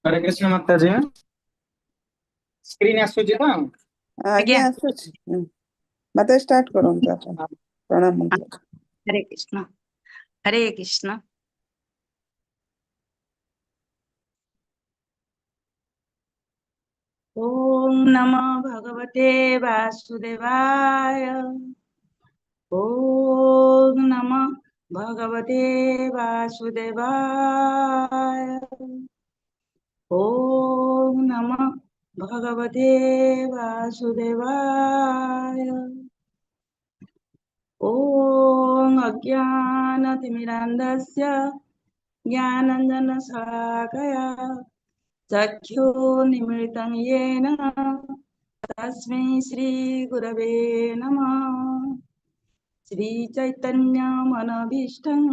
Hare Krishna ମାତାଜୀ, screen ଆସୁଛି ତ? ଆଜ୍ଞା। ଆଜ୍ଞା। ଆସୁଛି। ମାତା, ଷ୍ଟାର୍ଟ କରନ୍ତୁ ଆପଣ ପ୍ରଣାମ ମନ୍ତ୍ର। ହରେ କୃଷ୍ଣ, ହରେ କୃଷ୍ଣ। ଓಂ ନମୋ ଭଗବତେ ବାସୁଦେବାୟ। ଓಂ ନମୋ ଭଗବତେ ବାସୁଦେବାୟ। ଓಂ ନମୋ ଭଗବତେ ବାସୁଦେବାୟ। ଓଁ ଅଜ୍ଞାନତିମିରାନ୍ଧସ୍ୟ ଜ୍ଞାନାଞ୍ଜନଶଳାକୟା ଚକ୍ଷୁର୍ନିମୀଳିतं येन ତସ୍ମୈ ଶ୍ରୀଗୁରବେ ନମଃ। ଶ୍ରୀଚୈତନ୍ୟମନୋଭୀଷ୍ଟं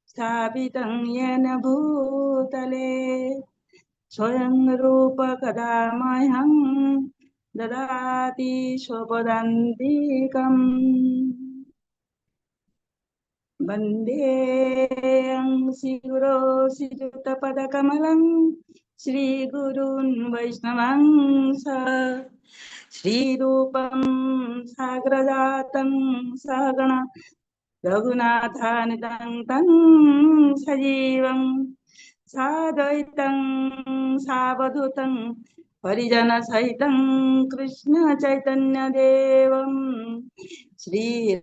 ସ୍ଥାପିतं येन ଭୂତଲେ ସ୍ୱୟଂ ରୂପ କଦା ମହ୍ୟं ଦଦାତି स्वपदान्तिकम्। वन्देऽहं श्रीगुरो श्रीयुतपदकमलं श्रीगुरून् वैष्णवांस श्रीरूपं सागरजातं सहगण रघुनाथानितं तं सजीवं साद्वैतं सावधूतं परिजनसहितं कृष्ण चैतन्यदेवं श्री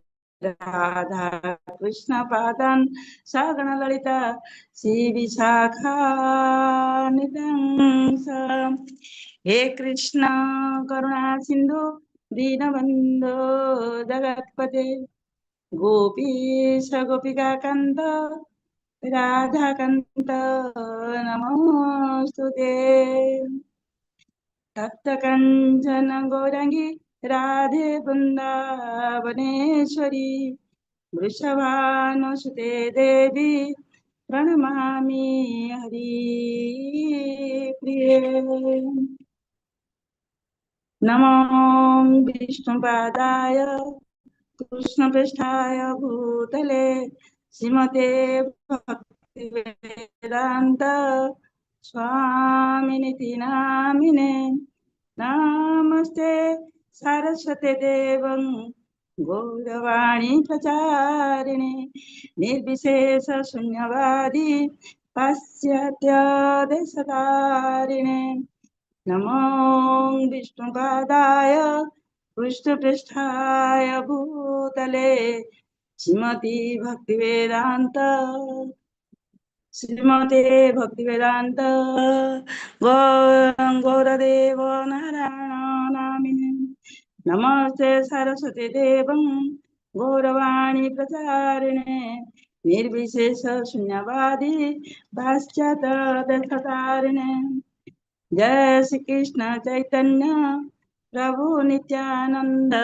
राधा कृष्ण पादान् सगण ललिता श्री विशाखानितं। हे कृष्ण करुणा सिन्धु दीनबन्धो जगत्पते गोपीश गोपिकान्त राधाकान्त नमोऽस्तुते। तप्त कञ्चन गौराङ्गी राधे वृन्दावनेश्वरी वृषभानुसुते देवी प्रणमामि हरिप्रिये। नमो विष्णुपादाय कृष्णपृष्ठाय भूतले श्रीमते भक्तिवेदान्त स्वामिनिति नामिने। नमस्ते सरस्वती देवं गौरवाणी प्रचारिणे निर्विशेष शून्यवादी पाश्चात्य देशतारिणे। नमो विष्णुपादाय कृष्णपृष्ठाय भूतले श्रीमती भक्तिवेदान्त श्रीमते भक्तिवेदान्त गौरदेव नारायण नामिने। नमस्ते सरस्वती देवं गौरवाणी प्रचारिणे निर्विशेष शून्यवादी पाश्चात्य देशतारिणे। जय श्री कृष्ण चैतन्य प्रभु नित्यानंद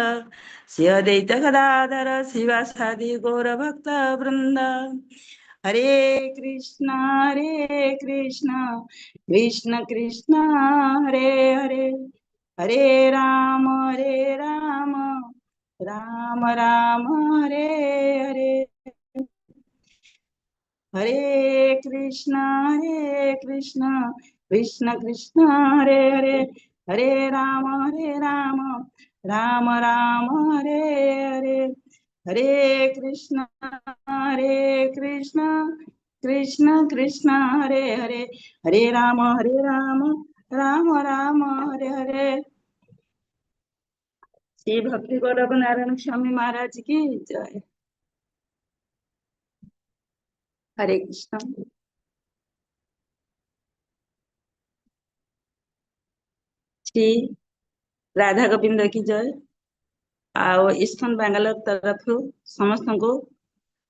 श्री अद्वैत गदाधर शिवासादि गौर भक्त वृंद। हरे कृष्णा हरे कृष्णा कृष्ण कृष्ण हरे हरे हरे राम हरे राम राम राम हरे हरे। हरे कृष्णा हरे कृष्णा कृष्ण कृष्ण हरे हरे हरे राम राम राम हरे हरे। हरे कृष्ण कृष्ण कृष्ण हरे हरे हरे राम राम राम हरे हरे। श्री भक्ति गौरव नारायण स्वामी महाराज की जय। हरे कृष्ण। श्री राधा गोविंद की जय। ଆଉ ଇସ୍କନ ବାଙ୍ଗାଲୋର ତରଫରୁ ସମସ୍ତଙ୍କୁ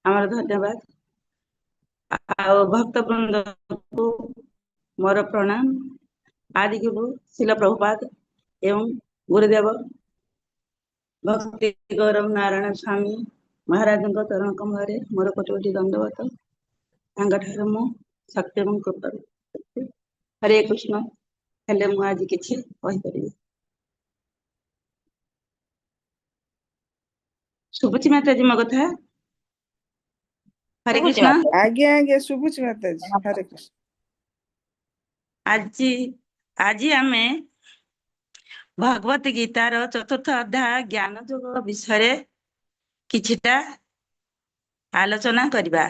ଆମର ଧନ୍ୟବାଦ ଆଉ ଭକ୍ତ ବୃନ୍ଦକୁ ମୋର ପ୍ରଣାମ। ଆଦିଗୁରୁ ଶ୍ରୀଲ ପ୍ରଭୁପାଦ ଏବଂ ଗୁରୁଦେବ ଭକ୍ତି ଗୌରବ ନାରାୟଣ ସ୍ୱାମୀ ମହାରାଜଙ୍କ ଚରଣ କମଳରେ ମୋର କୋଟି କୋଟି ଦଣ୍ଡବତ। ତାଙ୍କଠାରୁ ମୁଁ ଶକ୍ତି ଏବଂ କୃପା। ହରେ କୃଷ୍ଣ। ହେଲେ ମୁଁ ଆଜି କିଛି କହିପାରିବି। ଶୁଭୁଛି ମାତାଜୀ ମୋ କଥା? ହରେ ଶୁଭୁଛି କୃଷ୍ଣ। ମାତା। ଆଜ୍ଞା ଆଜ୍ଞା, ଶୁଭୁଛି ମାତାଜୀ। ହରେ କୃଷ୍ଣ। ଆଜି ଆଜି ଆମେ ଭଗବତ ଗୀତାର ଚତୁର୍ଥ ଅଧ୍ୟାୟ ଜ୍ଞାନ ଯୋଗ ବିଷୟରେ କିଛିଟା ଆଲୋଚନା କରିବା।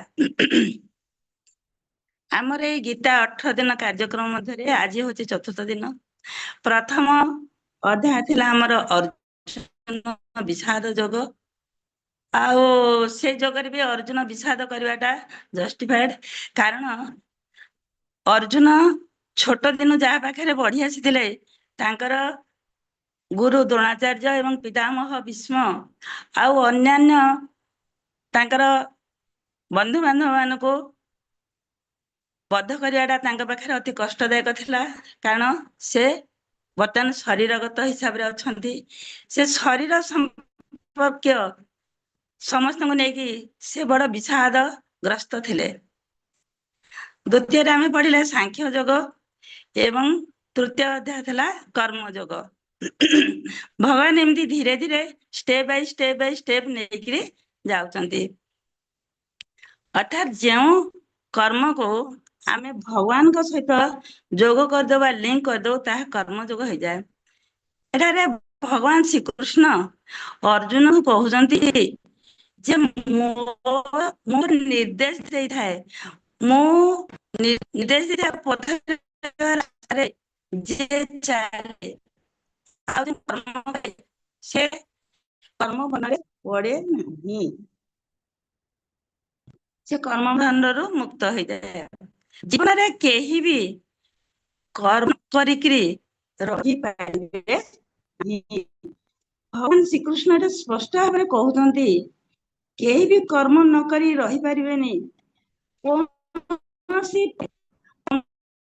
ଆମର ଏଇ ଗୀତା 18 ଦିନ କାର୍ଯ୍ୟକ୍ରମ ମଧ୍ୟରେ ଆଜି ହଉଛି ଚତୁର୍ଥ ଦିନ। ପ୍ରଥମ ଅଧ୍ୟାୟ ଥିଲା ଆମର ଅର୍ଜୁନ ବିଷାଦ ଯୋଗ, ଆଉ ସେ ଯୋଗରେ ବି ଅର୍ଜୁନ ବିଷାଦ କରିବାଟା ଜଷ୍ଟିଫାଏଡ, କାରଣ ଅର୍ଜୁନ ଛୋଟ ଦିନୁ ଯାହା ପାଖରେ ବଢି ଆସିଥିଲେ, ତାଙ୍କର ଗୁରୁ ଦ୍ରୋଣାଚାର୍ଯ୍ୟ ଏବଂ ପିତାମହ ଭୀଷ୍ମ ଆଉ ଅନ୍ୟାନ୍ୟ ତାଙ୍କର ବନ୍ଧୁବାନ୍ଧବ ମାନଙ୍କୁ ବଧ କରିବାଟା ତାଙ୍କ ପାଖରେ ଅତି କଷ୍ଟଦାୟକ ଥିଲା, କାରଣ ସେ ବର୍ତ୍ତମାନ ଶରୀରଗତ ହିସାବରେ ଅଛନ୍ତି। ସେ ଶରୀର ସମ୍ପର୍କୀୟ ସମସ୍ତଙ୍କୁ ନେଇକି ସେ ବଡ ବିଷାଦ ଗ୍ରସ୍ତ ଥିଲେ। ଦ୍ୱିତୀୟରେ ଆମେ ପଢିଲେ ସାଂଖ୍ୟ ଯୋଗ ଏବଂ ତୃତୀୟ ଅଧ୍ୟାୟ ଥିଲା କର୍ମ ଯୋଗ। ଭଗବାନ ଏମିତି ଧୀରେ ଧୀରେ step by step by step ନେଇକିରି ଯାଉଛନ୍ତି। ଅର୍ଥାତ୍ ଯେଉଁ କର୍ମକୁ ଆମେ ଭଗବାନଙ୍କ ସହିତ ଯୋଗ କରିଦଉ ବା ଲିଙ୍କ କରିଦଉ, ତାହା କର୍ମ ଯୋଗ ହେଇଯାଏ। ଏଠାରେ ଭଗବାନ ଶ୍ରୀକୃଷ୍ଣ ଅର୍ଜୁନକୁ କହୁଛନ୍ତି ଯେ ମୁଁ ନିର୍ଦ୍ଦେଶ ଦେଇଥାଏ, ମୁଁ ନିର୍ଦ୍ଦେଶ ଦେଇଥାଏ ପଥରେ ଯେ ଚାଲେ ଆଉ କର୍ମ କରେ, ସେ କର୍ମ ବନରେ ପଡେ ନାହିଁ, ସେ କର୍ମ ବନ୍ଧନରୁ ମୁକ୍ତ ହେଇଯାଏ। ଜୀବନରେ କେହି ବି କର୍ମ କରିକିରି ରହିପାରିବେ ନାହିଁ। ଭଗବାନ ଶ୍ରୀକୃଷ୍ଣ ଏଟା ସ୍ପଷ୍ଟ ଭାବରେ କହୁଛନ୍ତି, କେହି ବି କର୍ମ ନ କରି ରହିପାରିବେନି। କୌଣସି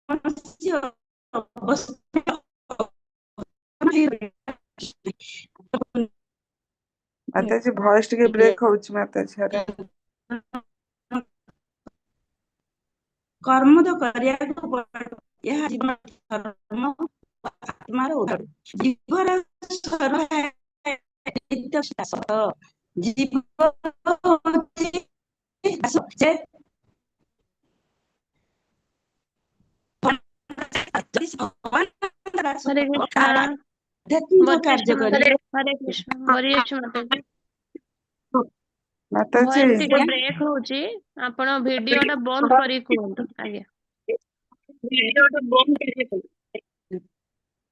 କୌଣସି ଅବସ୍ଥା। ମାତାଜୀ, ଭଏସ ଟିକେ ବ୍ରେକ୍ ହଉଛି ମାତାଜୀ। ହରେ କର୍ମ ତ କରିବାକୁ ପଡିବ। ଏହା ଜୀବନ ଧର୍ମ, ଆତ୍ମାର ଉଦ୍ଧାର। ଜୀବର ଜୀବ ହଉଛି ସେ ଭଗବାନ ହରେ କୃଷ୍ଣ। ଆଧ୍ୟାତ୍ମିକ କାର୍ଯ୍ୟ କରି ହରେ କୃଷ୍ଣ। ବରିଷ୍ଠ ମାତାଜୀ, ମାତାଜୀ, ଭଏସ ଟିକେ ବ୍ରେକ୍ ହଉଛି, ଆପଣ ଭିଡିଓ ଟା ବନ୍ଦ କରି କୁହନ୍ତୁ ଆଜ୍ଞା।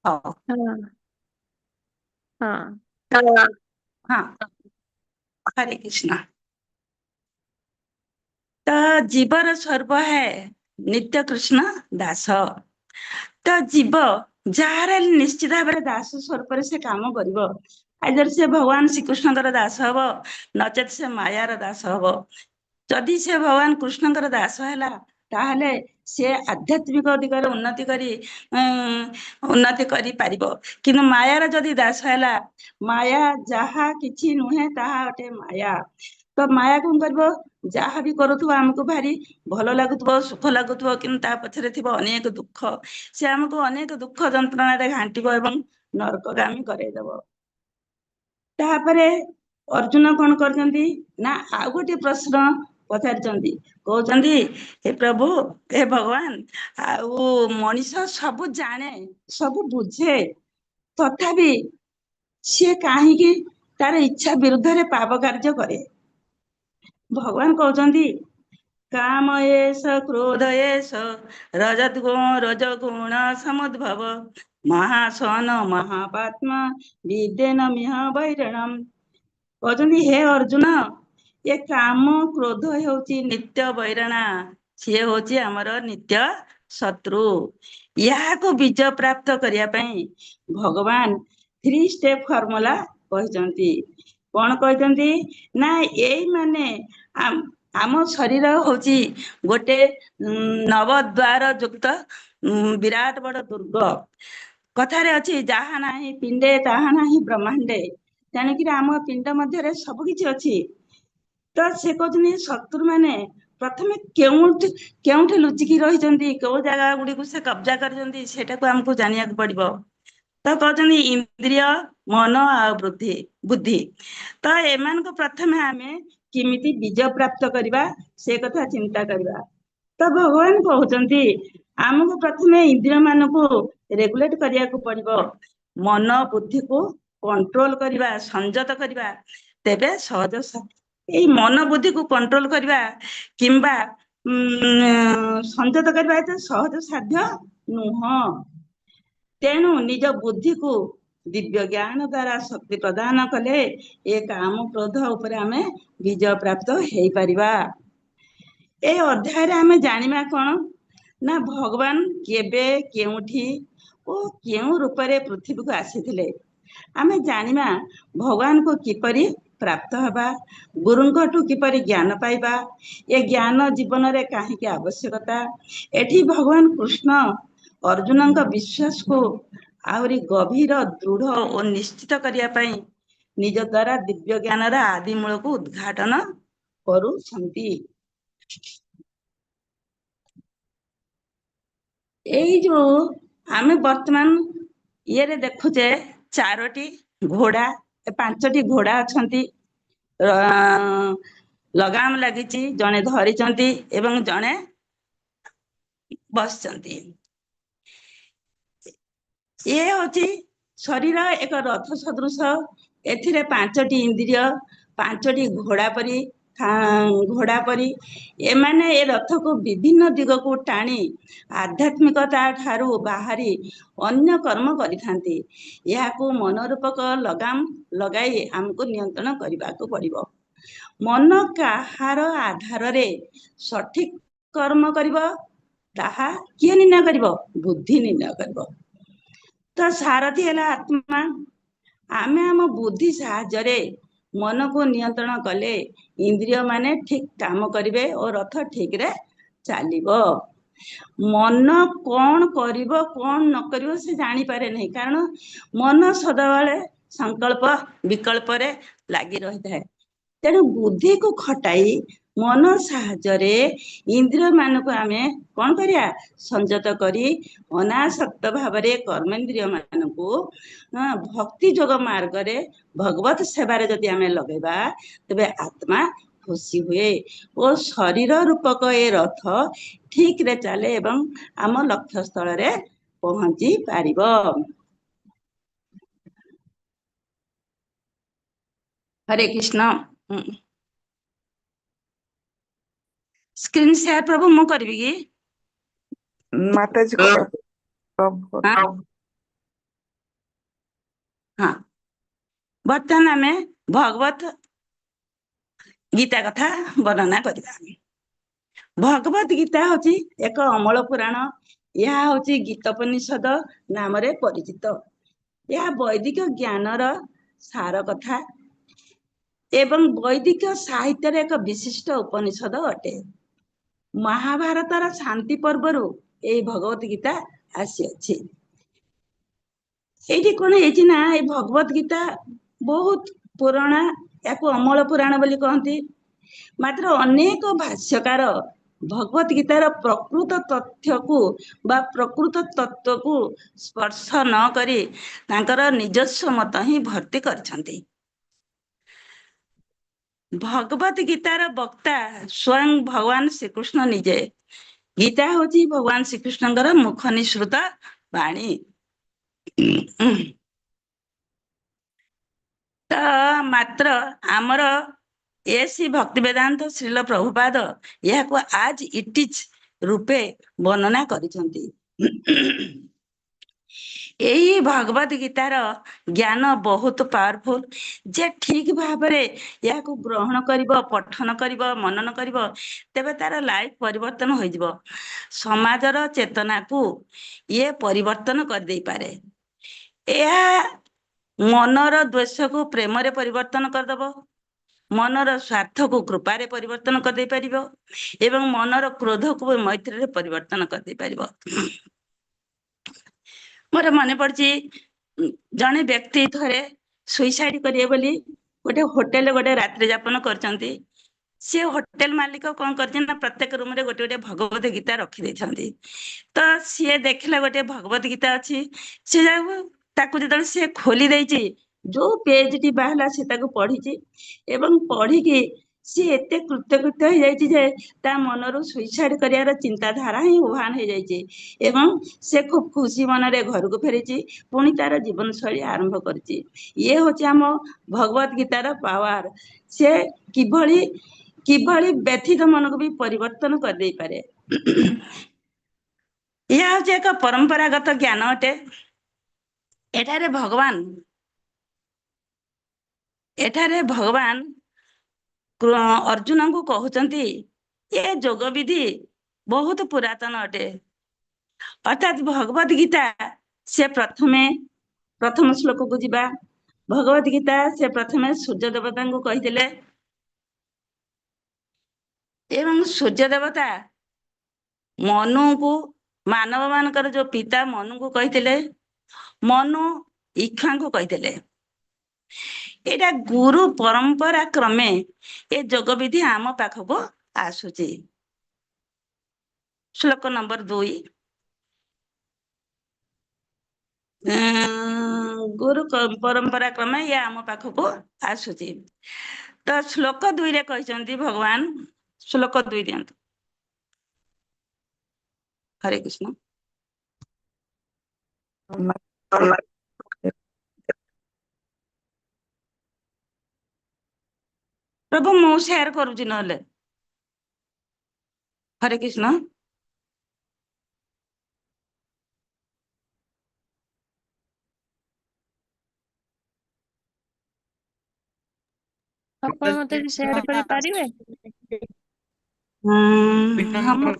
ହଉ। ହଁ। ହଁ, ହରେ କୃଷ୍ଣ। ତ ଜୀବର ସ୍ୱରୂପ ହେ ନିତ୍ୟ କୃଷ୍ଣ ଦାସ। ତ ଜୀବ ଯାହାର ନିଶ୍ଚିତ ଭାବରେ ଦାସ ସ୍ୱରୂପରେ ସେ କାମ କରିବ। ଆଇଦର ସେ ଭଗବାନ ଶ୍ରୀକୃଷ୍ଣଙ୍କର ଦାସ ହବ, ନଚେତ ସେ ମାୟାର ଦାସ ହବ। ଯଦି ସେ ଭଗବାନ କୃଷ୍ଣଙ୍କର ଦାସ ହେଲା, ତାହେଲେ ସେ ଆଧ୍ୟାତ୍ମିକ ଦିଗରେ ଉନ୍ନତି କରିପାରିବ। କିନ୍ତୁ ମାୟାର ଯଦି ଦାସ ହେଲା, ମାୟା ଯାହା କିଛି ନୁହେଁ ତାହା ଅଟେ ମାୟା। ତ ମାୟା କଣ କରିବ? ଯାହା ବି କରୁଥିବ ଆମକୁ ଭାରି ଭଲ ଲାଗୁଥିବ, ସୁଖ ଲାଗୁଥିବ, କିନ୍ତୁ ତା ପଛରେ ଥିବ ଅନେକ ଦୁଃଖ। ସେ ଆମକୁ ଅନେକ ଦୁଃଖ ଯନ୍ତ୍ରଣାରେ ଘାଣ୍ଟିବ ଏବଂ ନରକଗାମୀ କରେଇଦବ। ତାପରେ ଅର୍ଜୁନ କଣ କରିଛନ୍ତି ନା ଆଉ ଗୋଟିଏ ପ୍ରଶ୍ନ ପଚାରିଛନ୍ତି। କହୁଛନ୍ତି, ହେ ପ୍ରଭୁ, ହେ ଭଗବାନ, ଆଉ ମଣିଷ ସବୁ ଜାଣେ, ସବୁ ବୁଝେ, ତଥାପି ସିଏ କାହିଁକି ତାର ଇଚ୍ଛା ବିରୁଦ୍ଧରେ ପାପ କାର୍ଯ୍ୟ କରେ? ଭଗବାନ କହୁଛନ୍ତି, କାମ ଏଷ କ୍ରୋଧ ଏଷ ରଜଗୁଣ ରଜଗୁଣ ସମୁଦ୍ଭବ ମହାସନ ମହାପାତ୍ମା ବିଦ୍ୟେନ ମିହ ବୈରଣମ। କହୁଛନ୍ତି, ହେ ଅର୍ଜୁନ, ଏ କାମ କ୍ରୋଧ ହେଉଛି ନିତ୍ୟ ବୈରଣା, ସିଏ ହଉଛି ଆମର ନିତ୍ୟ ଶତ୍ରୁ। ଏହାକୁ ବିଜୟ ପ୍ରାପ୍ତ କରିବା ପାଇଁ ଭଗବାନ 3 ଷ୍ଟେପ ଫର୍ମୁଲା କହିଛନ୍ତି। କଣ କହିଛନ୍ତି ନା ଏଇମାନେ ଆମ ଶରୀର ହଉଛି ଗୋଟେ ନବଦ୍ୱାର ଯୁକ୍ତ ବିରାଟ ବଡ ଦୁର୍ଗ। କଥାରେ ଅଛି, ଯାହା ନାହିଁ ପିଣ୍ଡେ ତାହା ନାହିଁ ବ୍ରହ୍ମାଣ୍ଡେ। ତେଣୁକିରି ଆମ ପିଣ୍ଡ ମଧ୍ୟରେ ସବୁ କିଛି ଅଛି। ତ ସେ କହୁଛନ୍ତି, ଶତ୍ରୁ ମାନେ ପ୍ରଥମେ କେଉଁଠି ଲୁଚିକି ରହିଛନ୍ତି, କେଉଁ ଜାଗା ଗୁଡିକୁ ସେ କବ୍ଜା କରିଛନ୍ତି, ସେଟାକୁ ଆମକୁ ଜାଣିବାକୁ ପଡିବ। ତ କହୁଛନ୍ତି ଇନ୍ଦ୍ରିୟ, ମନ ଆଉ ବୁଦ୍ଧି। ତ ଏମାନଙ୍କୁ ପ୍ରଥମେ ଆମେ କେମିତି ବିଜୟ ପ୍ରାପ୍ତ କରିବା ସେ କଥା ଚିନ୍ତା କରିବା। ତ ଭଗବାନ କହୁଛନ୍ତି ଆମକୁ ପ୍ରଥମେ ଇନ୍ଦ୍ରିୟ ମାନଙ୍କୁ ରେଗୁଲେଟ କରିବାକୁ ପଡିବ, ମନ ବୁଦ୍ଧିକୁ କଣ୍ଟ୍ରୋଲ କରିବା, ସଂଯତ କରିବା, ତେବେ ସହଜ। ଏଇ ମନ ବୁଦ୍ଧିକୁ କଣ୍ଟ୍ରୋଲ କରିବା କିମ୍ବା ସଂଯତ କରିବା ଏତେ ସହଜ ସାଧ୍ୟ ନୁହଁ। ତେଣୁ ନିଜ ବୁଦ୍ଧିକୁ ଦିବ୍ୟ ଜ୍ଞାନ ଦ୍ଵାରା ଶକ୍ତି ପ୍ରଦାନ କଲେ ଏ କାମ କ୍ରୋଧ ଉପରେ ଆମେ ବିଜୟ ପ୍ରାପ୍ତ ହେଇପାରିବା। ଏ ଅଧ୍ୟାୟରେ ଆମେ ଜାଣିବା କଣ ନା ଭଗବାନ କେବେ, କେଉଁଠି ଓ କେଉଁ ରୂପରେ ପୃଥିବୀକୁ ଆସିଥିଲେ। ଆମେ ଜାଣିବା ଭଗବାନଙ୍କୁ କିପରି ପ୍ରାପ୍ତ ହେବା, ଗୁରୁଙ୍କଠୁ କିପରି ଜ୍ଞାନ ପାଇବା, ଏ ଜ୍ଞାନ ଜୀବନରେ କାହିଁକି ଆବଶ୍ୟକତା। ଏଠି ଭଗବାନ କୃଷ୍ଣ ଅର୍ଜୁନଙ୍କ ବିଶ୍ୱାସକୁ ଆହୁରି ଗଭୀର, ଦୃଢ ଓ ନିଶ୍ଚିତ କରିବା ପାଇଁ ନିଜ ଦ୍ଵାରା ଦିବ୍ୟ ଜ୍ଞାନର ଆଦି ମୂଳକୁ ଉଦ୍ଘାଟନ କରୁଛନ୍ତି। ଏଇ ଯୋଉ ଆମେ ବର୍ତ୍ତମାନ ଇଏରେ ଦେଖୁଛେ 4ଟି ଘୋଡା, 5ଟି ଘୋଡା ଅଛନ୍ତି, ଲଗାମ ଲାଗିଛି, ଜଣେ ଧରିଛନ୍ତି ଏବଂ ଜଣେ ବସିଛନ୍ତି। ଇଏ ହଉଛି ଶରୀର ଏକ ରଥ ସଦୃଶ। ଏଥିରେ 5ଟି ଇନ୍ଦ୍ରିୟ, 5ଟି ଘୋଡା ପରି, ଘୋଡା ପରି ଏମାନେ ଏ ରଥକୁ ବିଭିନ୍ନ ଦିଗକୁ ଟାଣି ଆଧ୍ୟାତ୍ମିକତା ଠାରୁ ବାହାରି ଅନ୍ୟ କର୍ମ କରିଥାନ୍ତି। ଏହାକୁ ମନରୂପକ ଲଗାମ ଲଗାଇ ଆମକୁ ନିୟନ୍ତ୍ରଣ କରିବାକୁ ପଡିବ। ମନ କାହାର ଆଧାରରେ ସଠିକ କର୍ମ କରିବ ତାହା କିଏ ନିର୍ଣ୍ଣୟ କରିବ? ବୁଦ୍ଧି ନିର୍ଣ୍ଣୟ କରିବ। ତ ସାରଥି ହେଲା ଆତ୍ମା। ଆମେ ଆମ ବୁଦ୍ଧି ସାହାଯ୍ୟରେ ମନକୁ ନିୟନ୍ତ୍ରଣ କଲେ ଇନ୍ଦ୍ରିୟ ମାନେ ଠିକ କାମ କରିବେ ଓ ରଥ ଠିକରେ ଚାଲିବ। ମନ କଣ କରିବ କଣ ନ କରିବ ସେ ଜାଣିପାରେ ନାହିଁ, କାରଣ ମନ ସଦାବେଳେ ସଂକଳ୍ପ ବିକଳ୍ପରେ ଲାଗି ରହିଥାଏ। ତେଣୁ ବୁଦ୍ଧିକୁ ଖଟାଇ ମନ ସାହାଯ୍ୟରେ ଇନ୍ଦ୍ରିୟ ମାନଙ୍କୁ ଆମେ କଣ କରିବା? ସଂଯତ କରି ଅନାସକ୍ତ ଭାବରେ କର୍ମେନ୍ଦ୍ରିୟ ମାନଙ୍କୁ ଭକ୍ତି ଯୋଗ ମାର୍ଗରେ ଭଗବତ ସେବାରେ ଯଦି ଆମେ ଲଗେଇବା ତେବେ ଆତ୍ମା ଖୁସି ହୁଏ ଓ ଶରୀର ରୂପକ ଏ ରଥ ଠିକରେ ଚାଲେ ଏବଂ ଆମ ଲକ୍ଷ୍ୟସ୍ଥଳରେ ପହଞ୍ଚି ପାରିବ। ହରେ କୃଷ୍ଣ। ସ୍କ୍ରିନ୍ ସେୟାର ପ୍ରଭୁ ମୁଁ କରିବି କି? ମାତାଜୀ ପ୍ରଭୁ। ହଁ, ବର୍ତ୍ତମାନ ଆମେ ଭଗବତ ଗୀତା କଥା ବର୍ଣ୍ଣନା କରିବା। ଭଗବତ ଗୀତା ହଉଛି ଏକ ଅମଳ ପୁରାଣ। ଏହା ହଉଛି ଗୀତୋପନିଷଦ ନାମରେ ପରିଚିତ। ଏହା ବୈଦିକ ଜ୍ଞାନର ସାର କଥା ଏବଂ ବୈଦିକ ସାହିତ୍ୟର ଏକ ବିଶିଷ୍ଟ ଉପନିଷଦ ଅଟେ। ମହାଭାରତର ଶାନ୍ତି ପର୍ବରୁ ଏଇ ଭଗବତ ଗୀତା ଆସିଅଛି। ଏଇଠି କଣ ହେଇଛି ନା ଏଇ ଭଗବତ ଗୀତା ବହୁତ ପୁରୁଣା, ୟାକୁ ଅମଳ ପୁରାଣ ବୋଲି କହନ୍ତି। ମାତ୍ର ଅନେକ ଭାଷ୍ୟକାର ଭଗବତ ଗୀତାର ପ୍ରକୃତ ତଥ୍ୟକୁ ବା ପ୍ରକୃତ ତତ୍ତ୍ୱକୁ ସ୍ପର୍ଶ ନ କରି ତାଙ୍କର ନିଜସ୍ୱ ମତ ହିଁ ଭର୍ତ୍ତି କରିଛନ୍ତି। ଭଗବତ ଗୀତାର ବକ୍ତା ସ୍ୱୟଂ ଭଗବାନ ଶ୍ରୀକୃଷ୍ଣ ନିଜେ। ଗୀତା ହଉଛି ଭଗବାନ ଶ୍ରୀକୃଷ୍ଣଙ୍କର ମୁଖ ନିଃସୃତ ବାଣୀ। ତ ମାତ୍ର ଆମର ଏସି ଭକ୍ତି ବେଦାନ୍ତ ଶ୍ରୀଲ ପ୍ରଭୁପାଦ ଏହାକୁ ଆଜ ଇଟ is ରୂପେ ବର୍ଣ୍ଣନା କରିଛନ୍ତି। ଏଇ ଭଗବତ ଗୀତାର ଜ୍ଞାନ ବହୁତ ପାୱାରଫୁଲ। ଯେ ଠିକ ଭାବରେ ଏହାକୁ ଗ୍ରହଣ କରିବ, ପଠନ କରିବ, ମନନ କରିବ, ତେବେ ତାର ଲାଇଫ ପରିବର୍ତ୍ତନ ହୋଇଯିବ। ସମାଜର ଚେତନାକୁ ଇଏ ପରିବର୍ତ୍ତନ କରିଦେଇପାରେ। ଏହା ମନର ଦ୍ୱେଷକୁ ପ୍ରେମରେ ପରିବର୍ତ୍ତନ କରିଦବ, ମନର ସ୍ୱାର୍ଥକୁ କୃପାରେ ପରିବର୍ତ୍ତନ କରିଦେଇ ପାରିବ ଏବଂ ମନର କ୍ରୋଧକୁ ମୈତ୍ରୀରେ ପରିବର୍ତ୍ତନ କରିଦେଇ ପାରିବ। ମୋର ମନେ ପଡୁଛି ଜଣେ ବ୍ୟକ୍ତି ଥରେ ସୁଇସାଇଡ କରିବେ ବୋଲି ଗୋଟେ ହୋଟେଲରେ ଗୋଟେ ରାତ୍ରି ଯାପନ କରିଛନ୍ତି। ସେ ହୋଟେଲ ମାଲିକ କଣ କରିଛନ୍ତି ନା ପ୍ରତ୍ୟେକ ରୁମରେ ଗୋଟେ ଗୋଟେ ଭଗବତ ଗୀତା ରଖିଦେଇଛନ୍ତି। ତ ସିଏ ଦେଖିଲା ଗୋଟେ ଭଗବତ ଗୀତା ଅଛି, ସେ ଯାକୁ ତାକୁ ଯେତେବେଳେ ସିଏ ଖୋଲି ଦେଇଛି, ଯୋଉ ପେଜଟି ବାହାରିଲା ସେ ତାକୁ ପଢିଛି ଏବଂ ପଢିକି ସିଏ ଏତେ କୃତକୃତ୍ୟ ହେଇଯାଇଛି ଯେ ତା ମନରୁ ସୁଇସାଇଡ କରିବାର ଚିନ୍ତାଧାରା ହିଁ ଉଭାନ ହେଇଯାଇଛି ଏବଂ ସେ ଖୁବ ଖୁସି ମନରେ ଘରକୁ ଫେରିଛି, ପୁଣି ତାର ଜୀବନଶୈଳୀ ଆରମ୍ଭ କରିଛି। ଇଏ ହଉଛି ଆମ ଭଗବତ ଗୀତାର ପାୱାର। ସେ କିଭଳି କିଭଳି ବ୍ୟଥିତ ମନକୁ ବି ପରିବର୍ତ୍ତନ କରିଦେଇପାରେ। ଏହା ହଉଛି ଏକ ପରମ୍ପରାଗତ ଜ୍ଞାନ ଅଟେ। ଏଠାରେ ଭଗବାନ ଏଠାରେ ଭଗବାନ ଅର୍ଜୁନଙ୍କୁ କହୁଛନ୍ତି ଏ ଯୋଗ ବିଧି ବହୁତ ପୁରାତନ ଅଟେ। ଅର୍ଥାତ୍ ଭଗବତ ଗୀତା ସେ ପ୍ରଥମେ ପ୍ରଥମ ଶ୍ଲୋକକୁ ଯିବା। ଭଗବତ ଗୀତା ସେ ପ୍ରଥମେ ସୂର୍ଯ୍ୟ ଦେବତାଙ୍କୁ କହିଥିଲେ ଏବଂ ସୂର୍ଯ୍ୟ ଦେବତା ମନୁଙ୍କୁ, ମାନବ ମାନଙ୍କର ଯୋଉ ପିତା ମନୁଙ୍କୁ କହିଥିଲେ, ମନୁ ଇକ୍ଷ୍ୱାଙ୍କୁ କହିଥିଲେ। ଏଇଟା ଗୁରୁ ପରମ୍ପରା କ୍ରମେ ଏ ଯୋଗ ବିଧି ଆମ ପାଖକୁ ଆସୁଛି। ଶ୍ଲୋକ ନମ୍ବର 2। ଗୁରୁ ପରମ୍ପରା କ୍ରମେ ଇଏ ଆମ ପାଖକୁ ଆସୁଛି। ତ ଶ୍ଲୋକ 2ରେ କହିଛନ୍ତି ଭଗବାନ, ଶ୍ଲୋକ 2 ଦିଅନ୍ତୁ। ହରେ କୃଷ୍ଣ। ପ୍ରଭୁ ମୁଁ ସେୟାର କରୁଛି ନହେଲେ। ହରେ କୃଷ୍ଣ। ଆପଣ ମତେ ସେୟାର କରିପାରିବେ? ହଁ, ମୁଁ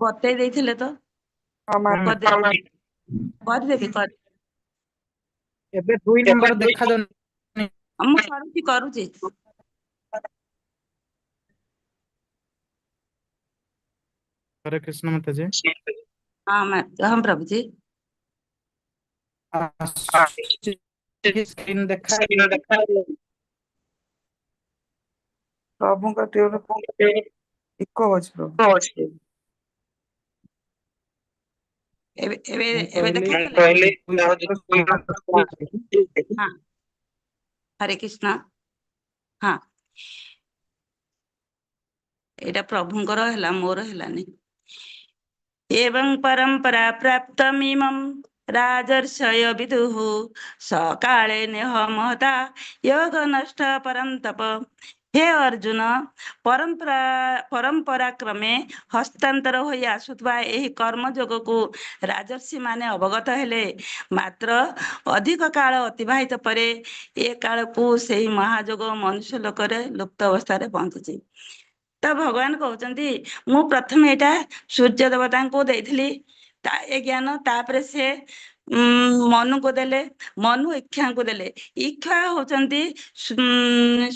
ବତେଇ ଦେଇଥିଲେ ତ। କରିଦେବି କରି ଏବେ 2 ନମ୍ବର ଦେଖାଯାଉନି। ମୁଁ କରୁଛି କରୁଛି। ହରେ କୃଷ୍ଣ ମାତାଜୀ। ହଁ ହଁ ପ୍ରଭୁଜୀ। ସ୍କ୍ରିନ୍ ଦେଖା ପ୍ରଭୁଙ୍କ ଇକୋ ହଉଛି ପ୍ରଭୁ। ଏବେ ଏବେ ମୁଁ ଏବେ କହିଲି ଦେଖାଗଲା? ହଁ, ହରେ କୃଷ୍ଣ। ହଁ, ଏଇଟା ପ୍ରଭୁଙ୍କର ହେଲା, ମୋର ହେଲାନି। ଏବଂ ପରମ୍ପରା ପ୍ରାପ୍ତମିମಂ ରାଜର୍ଷୟ ବିଦୁଃ ସକାଳେ ନେହ ମହତା ଯୋଗ ନଷ୍ଟ ପରନ୍ତପ। ହେ ଅର୍ଜୁନ, ପରମ୍ପରା ପରମ୍ପରା କ୍ରମେ ହସ୍ତାନ୍ତର ହୋଇ ଆସୁଥିବା ଏହି କର୍ମ ଯୋଗକୁ ରାଜର୍ଷି ମାନେ ଅବଗତ ହେଲେ, ମାତ୍ର ଅଧିକ କାଳ ଅତିବାହିତ ପରେ ଏ କାଳକୁ ସେହି ମହାଯୋଗ ମନୁଷ୍ୟ ଲୋକରେ ଲୁପ୍ତ ଅବସ୍ଥାରେ ପହଞ୍ଚିଛି। ତ ଭଗବାନ କହୁଛନ୍ତି ମୁଁ ପ୍ରଥମେ ଏଇଟା ସୂର୍ଯ୍ୟ ଦେବତାଙ୍କୁ ଦେଇଥିଲି ତା ଏ ଜ୍ଞାନ, ତାପରେ ସେ ମନୁକୁ ଦେଲେ, ମନୁ ଇକ୍ଷ୍ୱାଙ୍କୁ ଦେଲେ। ଇକ୍ଷ୍ୱା ହଉଛନ୍ତି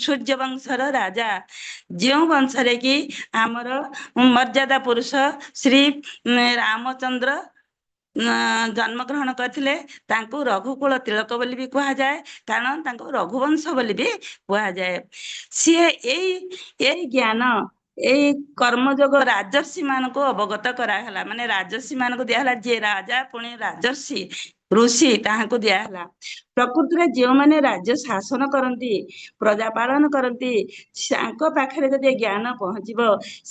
ସୂର୍ଯ୍ୟ ବଂଶର ରାଜା, ଯେଉଁ ବଂଶରେ କି ଆମର ମର୍ଯ୍ୟାଦା ପୁରୁଷ ଶ୍ରୀ ରାମଚନ୍ଦ୍ର ଜନ୍ମଗ୍ରହଣ କରିଥିଲେ। ତାଙ୍କୁ ରଘୁକୁଳ ତିଳକ ବୋଲି ବି କୁହାଯାଏ, କାରଣ ତାଙ୍କୁ ରଘୁବଂଶ ବୋଲି ବି କୁହାଯାଏ। ସିଏ ଏଇ ଏଇ ଜ୍ଞାନ, ଏଇ କର୍ମଯୋଗ ରାଜର୍ଷି ମାନଙ୍କୁ ଅବଗତ କରାହେଲା, ମାନେ ରାଜର୍ଷି ମାନଙ୍କୁ ଦିଆହେଲା। ଯିଏ ରାଜା ପୁଣି ରାଜର୍ଷି ଋଷି, ତାହାଙ୍କୁ ଦିଆହେଲା। ପ୍ରକୃତିରେ ଯେଉଁମାନେ ରାଜ୍ୟ ଶାସନ କରନ୍ତି, ପ୍ରଜା ପାଳନ କରନ୍ତି, ତାଙ୍କ ପାଖରେ ଯଦି ଜ୍ଞାନ ପହଞ୍ଚିବ,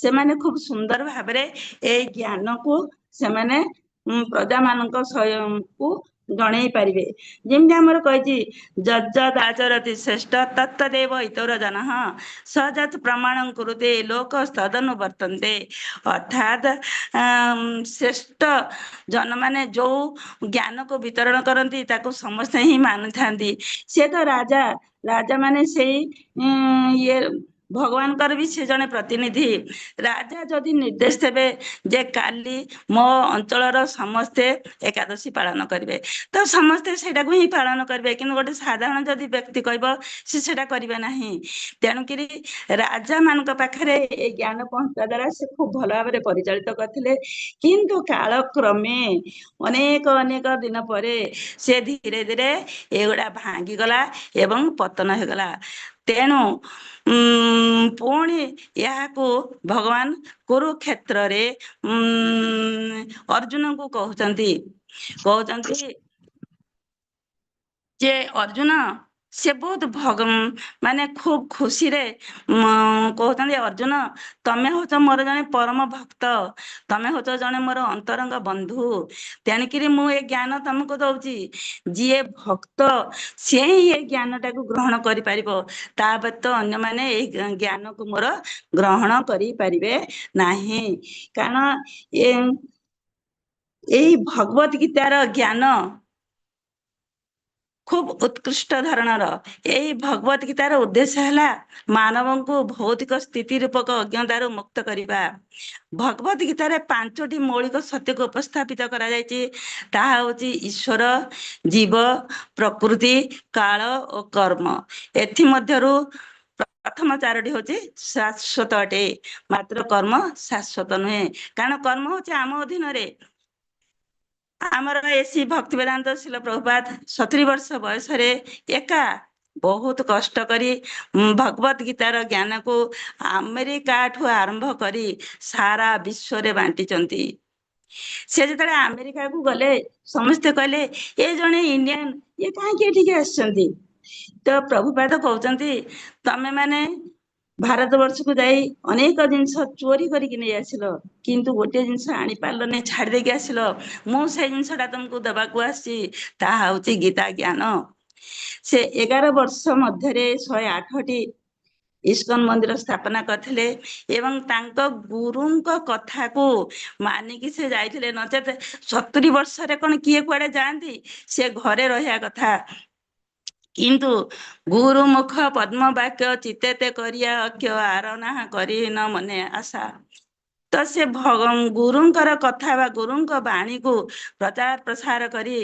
ସେମାନେ ଖୁବ ସୁନ୍ଦର ଭାବରେ ଏଇ ଜ୍ଞାନକୁ ସେମାନେ ପ୍ରଜା ମାନଙ୍କ କୁ ଜଣେଇ ପାରିବେ। ଯେମିତି ଆମର କହିଛି ଯଦ୍ଯଦାଚରତି ଶ୍ରେଷ୍ଠ ତତ୍ତଦେବ ଇତର ଜନଃ ସଯତ୍ ପ୍ରମାଣଂ କୁରୁତେ ଲୋକ ତଦନୁ ବର୍ତ୍ତନ୍ତେ। ଅର୍ଥାତ୍ ଶ୍ରେଷ୍ଠ ଜନମାନେ ଯୋଉ ଜ୍ଞାନକୁ ବିତରଣ କରନ୍ତି ତାକୁ ସମସ୍ତେ ହିଁ ମାନୁଥାନ୍ତି। ସେ ତ ରାଜା, ରାଜା ମାନେ ସେଇ ଇଏ ଭଗବାନଙ୍କର ବି ସେ ଜଣେ ପ୍ରତିନିଧି। ରାଜା ଯଦି ନିର୍ଦ୍ଦେଶ ଦେବେ ଯେ କାଲି ମୋ ଅଞ୍ଚଳର ସମସ୍ତେ ଏକାଦଶୀ ପାଳନ କରିବେ, ତ ସମସ୍ତେ ସେଇଟାକୁ ହିଁ ପାଳନ କରିବେ। କିନ୍ତୁ ଗୋଟେ ସାଧାରଣ ଯଦି ବ୍ୟକ୍ତି କହିବ, ସେ ସେଇଟା କରିବେ ନାହିଁ। ତେଣୁକରି ରାଜା ମାନଙ୍କ ପାଖରେ ଏ ଜ୍ଞାନ ପହଞ୍ଚିବା ଦ୍ଵାରା ସେ ଖୁବ ଭଲ ଭାବରେ ପରିଚାଳିତ କରିଥିଲେ। କିନ୍ତୁ କାଳକ୍ରମେ ଅନେକ ଅନେକ ଦିନ ପରେ ସେ ଧୀରେ ଧୀରେ ଏଗୁଡା ଭାଙ୍ଗିଗଲା ଏବଂ ପତନ ହେଇଗଲା। ତେଣୁ ପୁଣି ଏହାକୁ ଭଗବାନ କୁରୁକ୍ଷେତ୍ରରେ ଅର୍ଜୁନଙ୍କୁ କହୁଛନ୍ତି, କହୁଛନ୍ତି ଯେ ଅର୍ଜୁନ, ସେ ବହୁତ ମାନେ ଖୁବ ଖୁସିରେ କହୁଛନ୍ତି, ଅର୍ଜୁନ, ତମେ ହଉଛ ମୋର ଜଣେ ପରମ ଭକ୍ତ, ତମେ ହଉଛ ଜଣେ ମୋର ଅନ୍ତରଙ୍ଗ ବନ୍ଧୁ, ତେଣିକିରି ମୁଁ ଏ ଜ୍ଞାନ ତମକୁ ଦଉଛି। ଯିଏ ଭକ୍ତ ସିଏ ହିଁ ଏ ଜ୍ଞାନଟାକୁ ଗ୍ରହଣ କରିପାରିବ, ତା ବ୍ୟତୀତ ଅନ୍ୟମାନେ ଏଇ ଜ୍ଞାନକୁ ମୋର ଗ୍ରହଣ କରିପାରିବେ ନାହିଁ। କାରଣ ଏଇ ଭଗବତ ଗୀତାର ଜ୍ଞାନ ଖୁବ ଉତ୍କୃଷ୍ଟ ଧରଣର। ଏଇ ଭଗବତ ଗୀତାର ଉଦ୍ଦେଶ୍ୟ ହେଲା ମାନବଙ୍କୁ ଭୌତିକ ସ୍ଥିତି ରୂପକ ଅଜ୍ଞତାରୁ ମୁକ୍ତ କରିବା। ଭଗବତ ଗୀତାରେ 5ଟି ମୌଳିକ ସତ୍ୟକୁ ଉପସ୍ଥାପିତ କରାଯାଇଛି। ତାହା ହଉଛି ଈଶ୍ୱର, ଜୀବ, ପ୍ରକୃତି, କାଳ ଓ କର୍ମ। ଏଥିମଧ୍ୟରୁ ପ୍ରଥମ 4ଟି ହଉଛି ଶାଶ୍ୱତ ଅଟେ, ମାତ୍ର କର୍ମ ଶାଶ୍ୱତ ନୁହେଁ। କାରଣ କର୍ମ ହଉଛି ଆମ ଅଧୀନରେ। ଆମର ଏସି ଭକ୍ତି ବେଦାନ୍ତ ଶ୍ରୀଲ ପ୍ରଭୁପାଦ 70 ବର୍ଷ ବୟସରେ ଏକା ବହୁତ କଷ୍ଟ କରି ଭଗବତ ଗୀତାର ଜ୍ଞାନକୁ ଆମେରିକାଠୁ ଆରମ୍ଭ କରି ସାରା ବିଶ୍ୱରେ ବାଣ୍ଟିଛନ୍ତି। ସେ ଯେତେବେଳେ ଆମେରିକାକୁ ଗଲେ, ସମସ୍ତେ କହିଲେ, ଏ ଜଣେ ଇଣ୍ଡିଆନ, ଇଏ କାହିଁକି ଏଠିକି ଆସିଛନ୍ତି? ତ ପ୍ରଭୁପାଦ କହୁଛନ୍ତି, ତମେ ମାନେ ଭାରତ ବର୍ଷକୁ ଯାଇ ଅନେକ ଜିନିଷ ଚୋରି କରିକି ନେଇ ଆସିଲ, କିନ୍ତୁ ଗୋଟିଏ ଜିନିଷ ଆଣିପାରିଲନି, ଛାଡି ଦେଇକି ଆସିଲ। ମୁଁ ସେଇ ଜିନିଷଟା ତମକୁ ଦେବାକୁ ଆସିଛି, ତାହା ହଉଛି ଗୀତା ଜ୍ଞାନ। ସେ 11 ବର୍ଷ ମଧ୍ୟରେ 108ଟି ଇସ୍କନ ମନ୍ଦିର ସ୍ଥାପନା କରିଥିଲେ ଏବଂ ତାଙ୍କ ଗୁରୁଙ୍କ କଥାକୁ ମାନିକି ସେ ଯାଇଥିଲେ। ନଚେତ 70 ବର୍ଷରେ କଣ କିଏ କୁଆଡେ ଯାଆନ୍ତି? ସେ ଘରେ ରହିବା କଥା। କିନ୍ତୁ ଗୁରୁ ମୁଖ ପଦ୍ମ ବାକ୍ୟ ଚିତ୍ତେତେ କରିଆ ଅକ୍ଷ, ଆର ନାହା କରି ନ ମନେ ଆଶା। ତ ସେ ଗୁରୁଙ୍କର କଥା ବା ଗୁରୁଙ୍କ ବାଣୀକୁ ପ୍ରଚାର ପ୍ରସାର କରି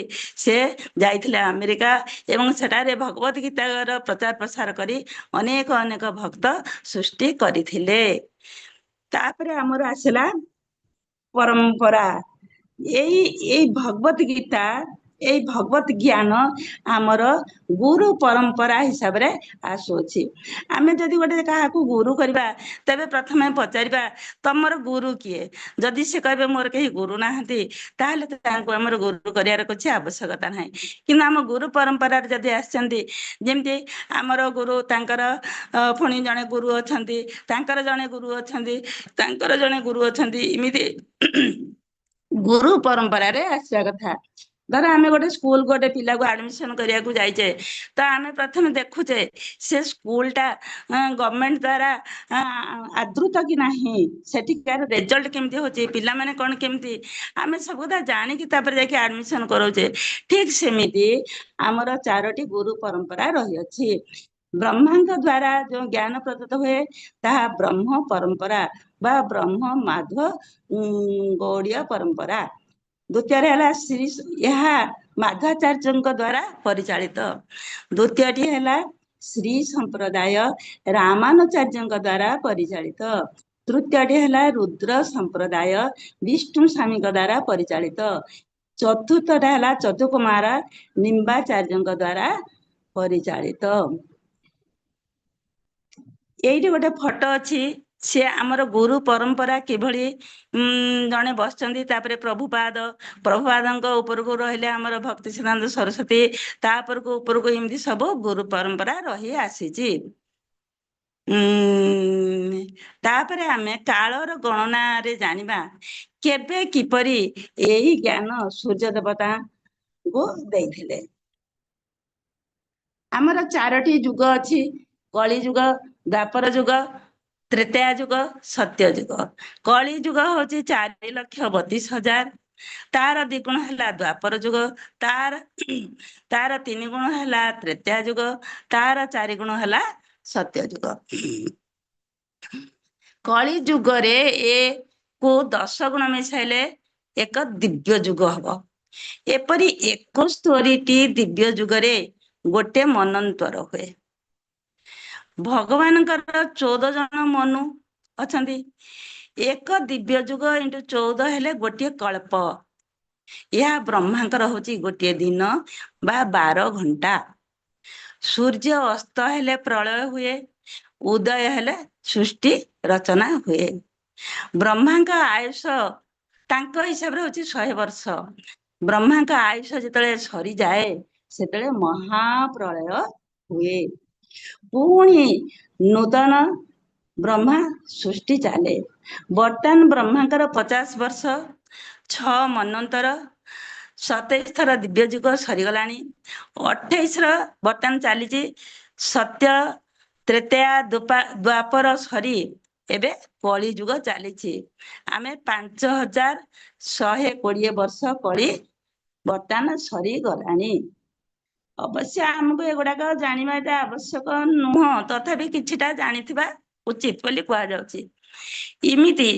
ସେ ଯାଇଥିଲେ ଆମେରିକା ଏବଂ ସେଠାରେ ଭଗବତ ଗୀତାର ପ୍ରଚାର ପ୍ରସାର କରି ଅନେକ ଅନେକ ଭକ୍ତ ସୃଷ୍ଟି କରିଥିଲେ। ତାପରେ ଆମର ଆସିଲା ପରମ୍ପରା। ଏଇ ଭଗବତ ଗୀତା, ଏଇ ଭଗବତ ଜ୍ଞାନ ଆମର ଗୁରୁ ପରମ୍ପରା ହିସାବରେ ଆସୁଅଛି। ଆମେ ଯଦି ଗୋଟେ କାହାକୁ ଗୁରୁ କରିବା, ତେବେ ପ୍ରଥମେ ପଚାରିବା, ତମର ଗୁରୁ କିଏ? ଯଦି ସେ କହିବେ ମୋର କେହି ଗୁରୁ ନାହାନ୍ତି, ତାହେଲେ ତାଙ୍କୁ ଆମର ଗୁରୁ କରିବାର କିଛି ଆବଶ୍ୟକତା ନାହିଁ। କିନ୍ତୁ ଆମ ଗୁରୁ ପରମ୍ପରାରେ ଯଦି ଆସିଛନ୍ତି, ଯେମିତି ଆମର ଗୁରୁ, ତାଙ୍କର ପୁଣି ଜଣେ ଗୁରୁ ଅଛନ୍ତି, ତାଙ୍କର ଜଣେ ଗୁରୁ ଅଛନ୍ତି, ତାଙ୍କର ଜଣେ ଗୁରୁ ଅଛନ୍ତି, ଏମିତି ଗୁରୁ ପରମ୍ପରାରେ ଆସିବା କଥା। ଧର ଆମେ ଗୋଟେ ସ୍କୁଲ ଗୋଟେ ପିଲାକୁ ଆଡମିସନ କରିବାକୁ ଯାଇଛେ, ତ ଆମେ ପ୍ରଥମେ ଦେଖୁଛେ ସେ ସ୍କୁଲଟା ଗଭର୍ଣମେଣ୍ଟ ଦ୍ଵାରା ଆଦୃତ କି ନାହିଁ, ସେଠିକାର ରେଜଲ୍ଟ କେମିତି ହଉଛି, ପିଲାମାନେ କଣ କେମିତି, ଆମେ ସବୁ କଥା ଜାଣିକି ତାପରେ ଯାଇକି ଆଡମିସନ କରାଉଛେ। ଠିକ ସେମିତି ଆମର 4ଟି ଗୁରୁ ପରମ୍ପରା ରହିଅଛି। ବ୍ରହ୍ମାଙ୍କ ଦ୍ଵାରା ଯୋଉ ଜ୍ଞାନ ପ୍ରଦତ୍ତ ହୁଏ, ତାହା ବ୍ରହ୍ମ ପରମ୍ପରା ବା ବ୍ରହ୍ମ ମାଧ୍ୱ ଗୌଡୀୟ ପରମ୍ପରା। ଦ୍ୱିତୀୟରେ ହେଲା ଶ୍ରୀ, ଏହା ମାଧ୍ୱାଚାର୍ଯ୍ୟଙ୍କ ଦ୍ଵାରା ପରିଚାଳିତ। ଦ୍ୱିତୀୟଟି ହେଲା ଶ୍ରୀ ସମ୍ପ୍ରଦାୟ, ରାମାନୁଚାର୍ଯ୍ୟଙ୍କ ଦ୍ଵାରା ପରିଚାଳିତ। ତୃତୀୟଟି ହେଲା ରୁଦ୍ର ସମ୍ପ୍ରଦାୟ, ବିଷ୍ଣୁ ସ୍ୱାମୀଙ୍କ ଦ୍ଵାରା ପରିଚାଳିତ। ଚତୁର୍ଥଟା ହେଲା ଚତୁକୁମାର, ନିମ୍ବାଚାର୍ଯ୍ୟଙ୍କ ଦ୍ଵାରା ପରିଚାଳିତ। ଏଇଠି ଗୋଟେ ଫଟୋ ଅଛି, ସେ ଆମର ଗୁରୁ ପରମ୍ପରା କିଭଳି। ଜଣେ ବସିଛନ୍ତି, ତାପରେ ପ୍ରଭୁପାଦ, ପ୍ରଭୁପାଦଙ୍କ ଉପରକୁ ରହିଲେ ଆମର ଭକ୍ତି ସିଦ୍ଧାନ୍ତ ସରସ୍ୱତୀ, ତାପରକୁ ଉପରକୁ ଏମିତି ସବୁ ଗୁରୁ ପରମ୍ପରା ରହି ଆସିଛି। ତାପରେ ଆମେ କାଳର ଗଣନାରେ ଜାଣିବା କେବେ କିପରି ଏହି ଜ୍ଞାନ ସୂର୍ଯ୍ୟ ଦେବତାଙ୍କୁ ଦେଇଥିଲେ। ଆମର 4ଟି ଯୁଗ ଅଛି: କଳି ଯୁଗ, ଦ୍ୱାପର ଯୁଗ, ତ୍ରେତୟା ଯୁଗ, ସତ୍ୟ ଯୁଗ। କଳି ଯୁଗ ହଉଛି 4,32,000। ତାର ଦ୍ୱିଗୁଣ ହେଲା ଦ୍ୱାପର ଯୁଗ, ତାର 3 ଗୁଣ ହେଲା ତ୍ରେତୟା ଯୁଗ, ତାର 4 ଗୁଣ ହେଲା ସତ୍ୟ ଯୁଗ। କଳି ଯୁଗରେ ଏ କୁ 10 ଗୁଣ ମିଶାଇଲେ ଏକ ଦିବ୍ୟ ଯୁଗ ହବ। ଏପରି 71ଟି ଦିବ୍ୟ ଯୁଗରେ ଗୋଟେ ମନ୍ୱନ୍ତର ହୁଏ। ଭଗବାନଙ୍କର 14 ଜଣ ମନୁ ଅଛନ୍ତି। ଏକ ଦିବ୍ୟ ଯୁଗ ଇଣ୍ଟୁ 14 ହେଲେ ଗୋଟିଏ କଳ୍ପ। ଏହା ବ୍ରହ୍ମାଙ୍କର ହଉଛି ଗୋଟିଏ ଦିନ ବା 12 ଘଣ୍ଟା। ସୂର୍ଯ୍ୟ ଅସ୍ତ ହେଲେ ପ୍ରଳୟ ହୁଏ, ଉଦୟ ହେଲେ ସୃଷ୍ଟି ରଚନା ହୁଏ। ବ୍ରହ୍ମାଙ୍କ ଆୟୁଷ ତାଙ୍କ ହିସାବରେ ହଉଛି 100 ବର୍ଷ। ବ୍ରହ୍ମାଙ୍କ ଆୟୁଷ ଯେତେବେଳେ ସରିଯାଏ, ସେତେବେଳେ ମହାପ୍ରଳୟ ହୁଏ। ପୁଣି ନୂତନ ବ୍ରହ୍ମା ସୃଷ୍ଟି ଚାଲେ। ବର୍ତ୍ତମାନ ବ୍ରହ୍ମାଙ୍କର 50 ବର୍ଷ, 6 ମନ୍ୱନ୍ତର, 27 ଥର ଦିବ୍ୟ ଯୁଗ ସରିଗଲାଣି। 28ର ବର୍ତ୍ତମାନ ଚାଲିଛି। ସତ୍ୟ, ତ୍ରେତୟା, ଦ୍ୱାପର ସରି ଏବେ କଳି ଯୁଗ ଚାଲିଛି। ଆମେ 5120 ବର୍ଷ କଳି ବର୍ତ୍ତମାନ ସରିଗଲାଣି। ଅବଶ୍ୟ ଆମକୁ ଏଗୁଡାକ ଜାଣିବାଟା ଆବଶ୍ୟକ ନୁହଁ, ତଥାପି କିଛିଟା ଜାଣିଥିବା ଉଚିତ ବୋଲି କୁହାଯାଉଛି। ଏମିତି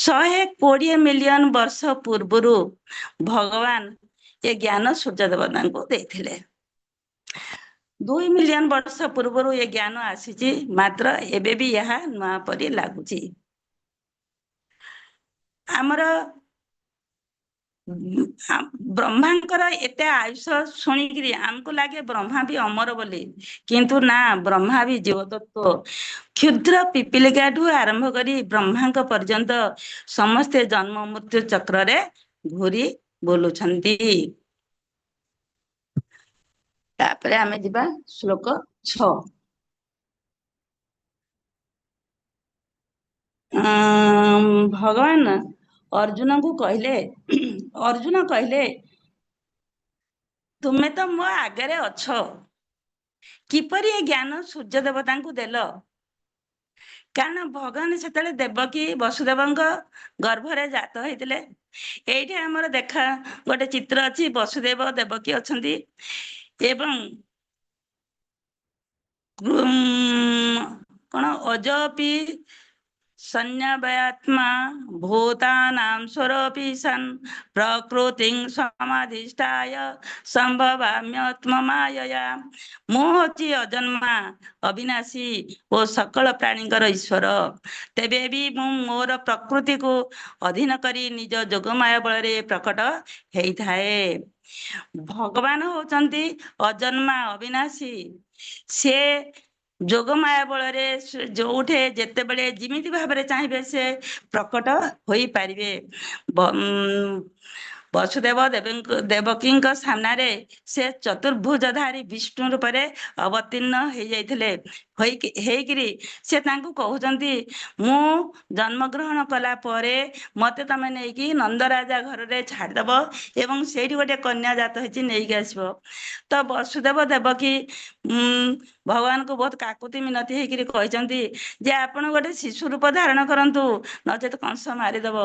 120 ମିଲିୟନ ବର୍ଷ ପୂର୍ବରୁ ଭଗବାନ ଏ ଜ୍ଞାନ ସୂର୍ଯ୍ୟ ଦେବତାଙ୍କୁ ଦେଇଥିଲେ। 2 ମିଲିୟନ ବର୍ଷ ପୂର୍ବରୁ ଏ ଜ୍ଞାନ ଆସିଛି, ମାତ୍ର ଏବେ ବି ଏହା ନୂଆ ପରି ଲାଗୁଛି। ଆମର ବ୍ରହ୍ମାଙ୍କର ଏତେ ଆୟୁଷ ଶୁଣିକିରି ଆମକୁ ଲାଗେ ବ୍ରହ୍ମା ବି ଅମର ବୋଲି, କିନ୍ତୁ ନା, ବ୍ରହ୍ମା ବି ଜୀବତତ୍ଵ। କ୍ଷୁଦ୍ର ପିପିଲିକାଠୁ ଆରମ୍ଭ କରି ବ୍ରହ୍ମାଙ୍କ ପର୍ଯ୍ୟନ୍ତ ସମସ୍ତେ ଜନ୍ମ ମୃତ୍ୟୁ ଚକ୍ରରେ ଘୁରି ବୁଲୁଛନ୍ତି। ତାପରେ ଆମେ ଯିବା ଶ୍ଲୋକ 6। ଭଗବାନ ଅର୍ଜୁନଙ୍କୁ କହିଲେ, ଅର୍ଜୁନ କହିଲେ, ତୁମେ ତ ମୋ ଆଗରେ ଅଛ, କିପରି ଏ ଜ୍ଞାନ ସୂର୍ଯ୍ୟ ଦେବତାଙ୍କୁ ଦେଲ? କାରଣ ଭଗବାନ ସେତେବେଳେ ଦେବକୀ ବସୁଦେବଙ୍କ ଗର୍ଭରେ ଜାତ ହେଇଥିଲେ। ଏଇଠି ଆମର ଦେଖା ଗୋଟେ ଚିତ୍ର ଅଛି, ବସୁଦେବ ଦେବକୀ ଅଛନ୍ତି ଏବଂ କଣ ଅଜପି ସନ୍ନ୍ୟାବୟାତ୍ମା ଭୂତାନାଂ ସ୍ୱରପି ସନ୍ ପ୍ରକୃତିଂ ସମାଧିଷ୍ଠାୟ ସମ୍ଭବାମ୍ୟତ୍ମମାୟୟା। ମୁଁ ହଉଛି ଅଜନ୍ମା, ଅବିନାଶୀ ଓ ସକଳ ପ୍ରାଣୀଙ୍କର ଈଶ୍ୱର। ତେବେ ବି ମୁଁ ମୋର ପ୍ରକୃତିକୁ ଅଧୀନ କରି ନିଜ ଯୋଗମାୟା ବଳରେ ପ୍ରକଟ ହେଇଥାଏ। ଭଗବାନ ହଉଛନ୍ତି ଅଜନ୍ମା, ଅବିନାଶୀ। ସେ ଯୋଗମାୟା ବଳରେ ଯୋଉଠି ଯେତେବେଳେ ଯେମିତି ଭାବରେ ଚାହିଁବେ ସେ ପ୍ରକଟ ହୋଇପାରିବେ। ବସୁଦେବ ଦେବକୀଙ୍କ ସାମ୍ନାରେ ସେ ଚତୁର୍ଭୁଜଧାରୀ ବିଷ୍ଣୁ ରୂପରେ ଅବତୀର୍ଣ୍ଣ ହେଇଯାଇଥିଲେ। ହେଇକିରି ସେ ତାଙ୍କୁ କହୁଛନ୍ତି, ମୁଁ ଜନ୍ମଗ୍ରହଣ କଲା ପରେ ମତେ ତମେ ନେଇକି ନନ୍ଦରାଜା ଘରରେ ଛାଡ଼ିଦବ ଏବଂ ସେଇଠି ଗୋଟେ କନ୍ୟା ଜାତ ହେଇଛି ନେଇକି ଆସିବ। ତ ବସୁଦେବ ଦେବକୀ ଭଗବାନଙ୍କୁ ବହୁତ କାକୁତି ମିନତି ହେଇକିରି କହିଛନ୍ତି ଯେ ଆପଣ ଗୋଟେ ଶିଶୁ ରୂପ ଧାରଣ କରନ୍ତୁ, ନଚେତ କଂସ ମାରିଦବ।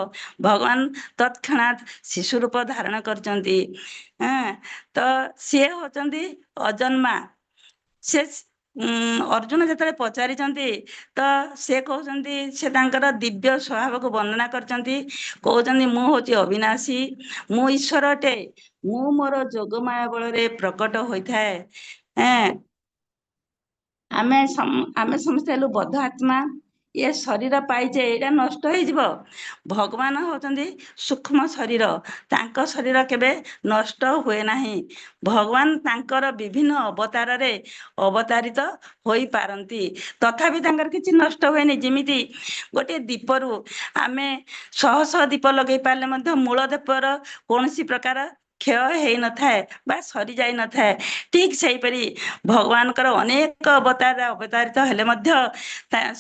ଭଗବାନ ତତ୍କ୍ଷଣାତ୍ ଶିଶୁ ରୂପ ଧାରଣ କରିଛନ୍ତି। ତ ସିଏ ହଉଛନ୍ତି ଅଜନ୍ମା। ସେ ଅର୍ଜୁନ ଯେତେବେଳେ ପଚାରିଛନ୍ତି ତ ସେ କହୁଛନ୍ତି, ସେ ତାଙ୍କର ଦିବ୍ୟ ସ୍ୱଭାବକୁ ବର୍ଣ୍ଣନା କରିଛନ୍ତି। କହୁଛନ୍ତି ମୁଁ ହଉଛି ଅବିନାଶୀ, ମୁଁ ଈଶ୍ୱର ଅଟେ, ମୁଁ ମୋର ଯୋଗମାୟା ବଳରେ ପ୍ରକଟ ହୋଇଥାଏ। ଆମେ ସମସ୍ତେ ହେଲୁ ବଦ୍ଧ ଆତ୍ମା। ଏ ଶରୀର ପାଇଛେ, ଏଇଟା ନଷ୍ଟ ହେଇଯିବ। ଭଗବାନ ହଉଛନ୍ତି ସୂକ୍ଷ୍ମ ଶରୀର, ତାଙ୍କ ଶରୀର କେବେ ନଷ୍ଟ ହୁଏ ନାହିଁ। ଭଗବାନ ତାଙ୍କର ବିଭିନ୍ନ ଅବତାରରେ ଅବତାରିତ ହୋଇପାରନ୍ତି, ତଥାପି ତାଙ୍କର କିଛି ନଷ୍ଟ ହୁଏନି। ଯେମିତି ଗୋଟିଏ ଦୀପରୁ ଆମେ ଶହ ଶହ ଦୀପ ଲଗେଇ ପାରିଲେ ମଧ୍ୟ ମୂଳ ଦୀପର କୌଣସି ପ୍ରକାର କ୍ଷୟ ହେଇନଥାଏ ବା ସରିଯାଇ ନଥାଏ, ଠିକ ସେହିପରି ଭଗବାନଙ୍କର ଅନେକ ଅବତାର ଅବତାରିତ ହେଲେ ମଧ୍ୟ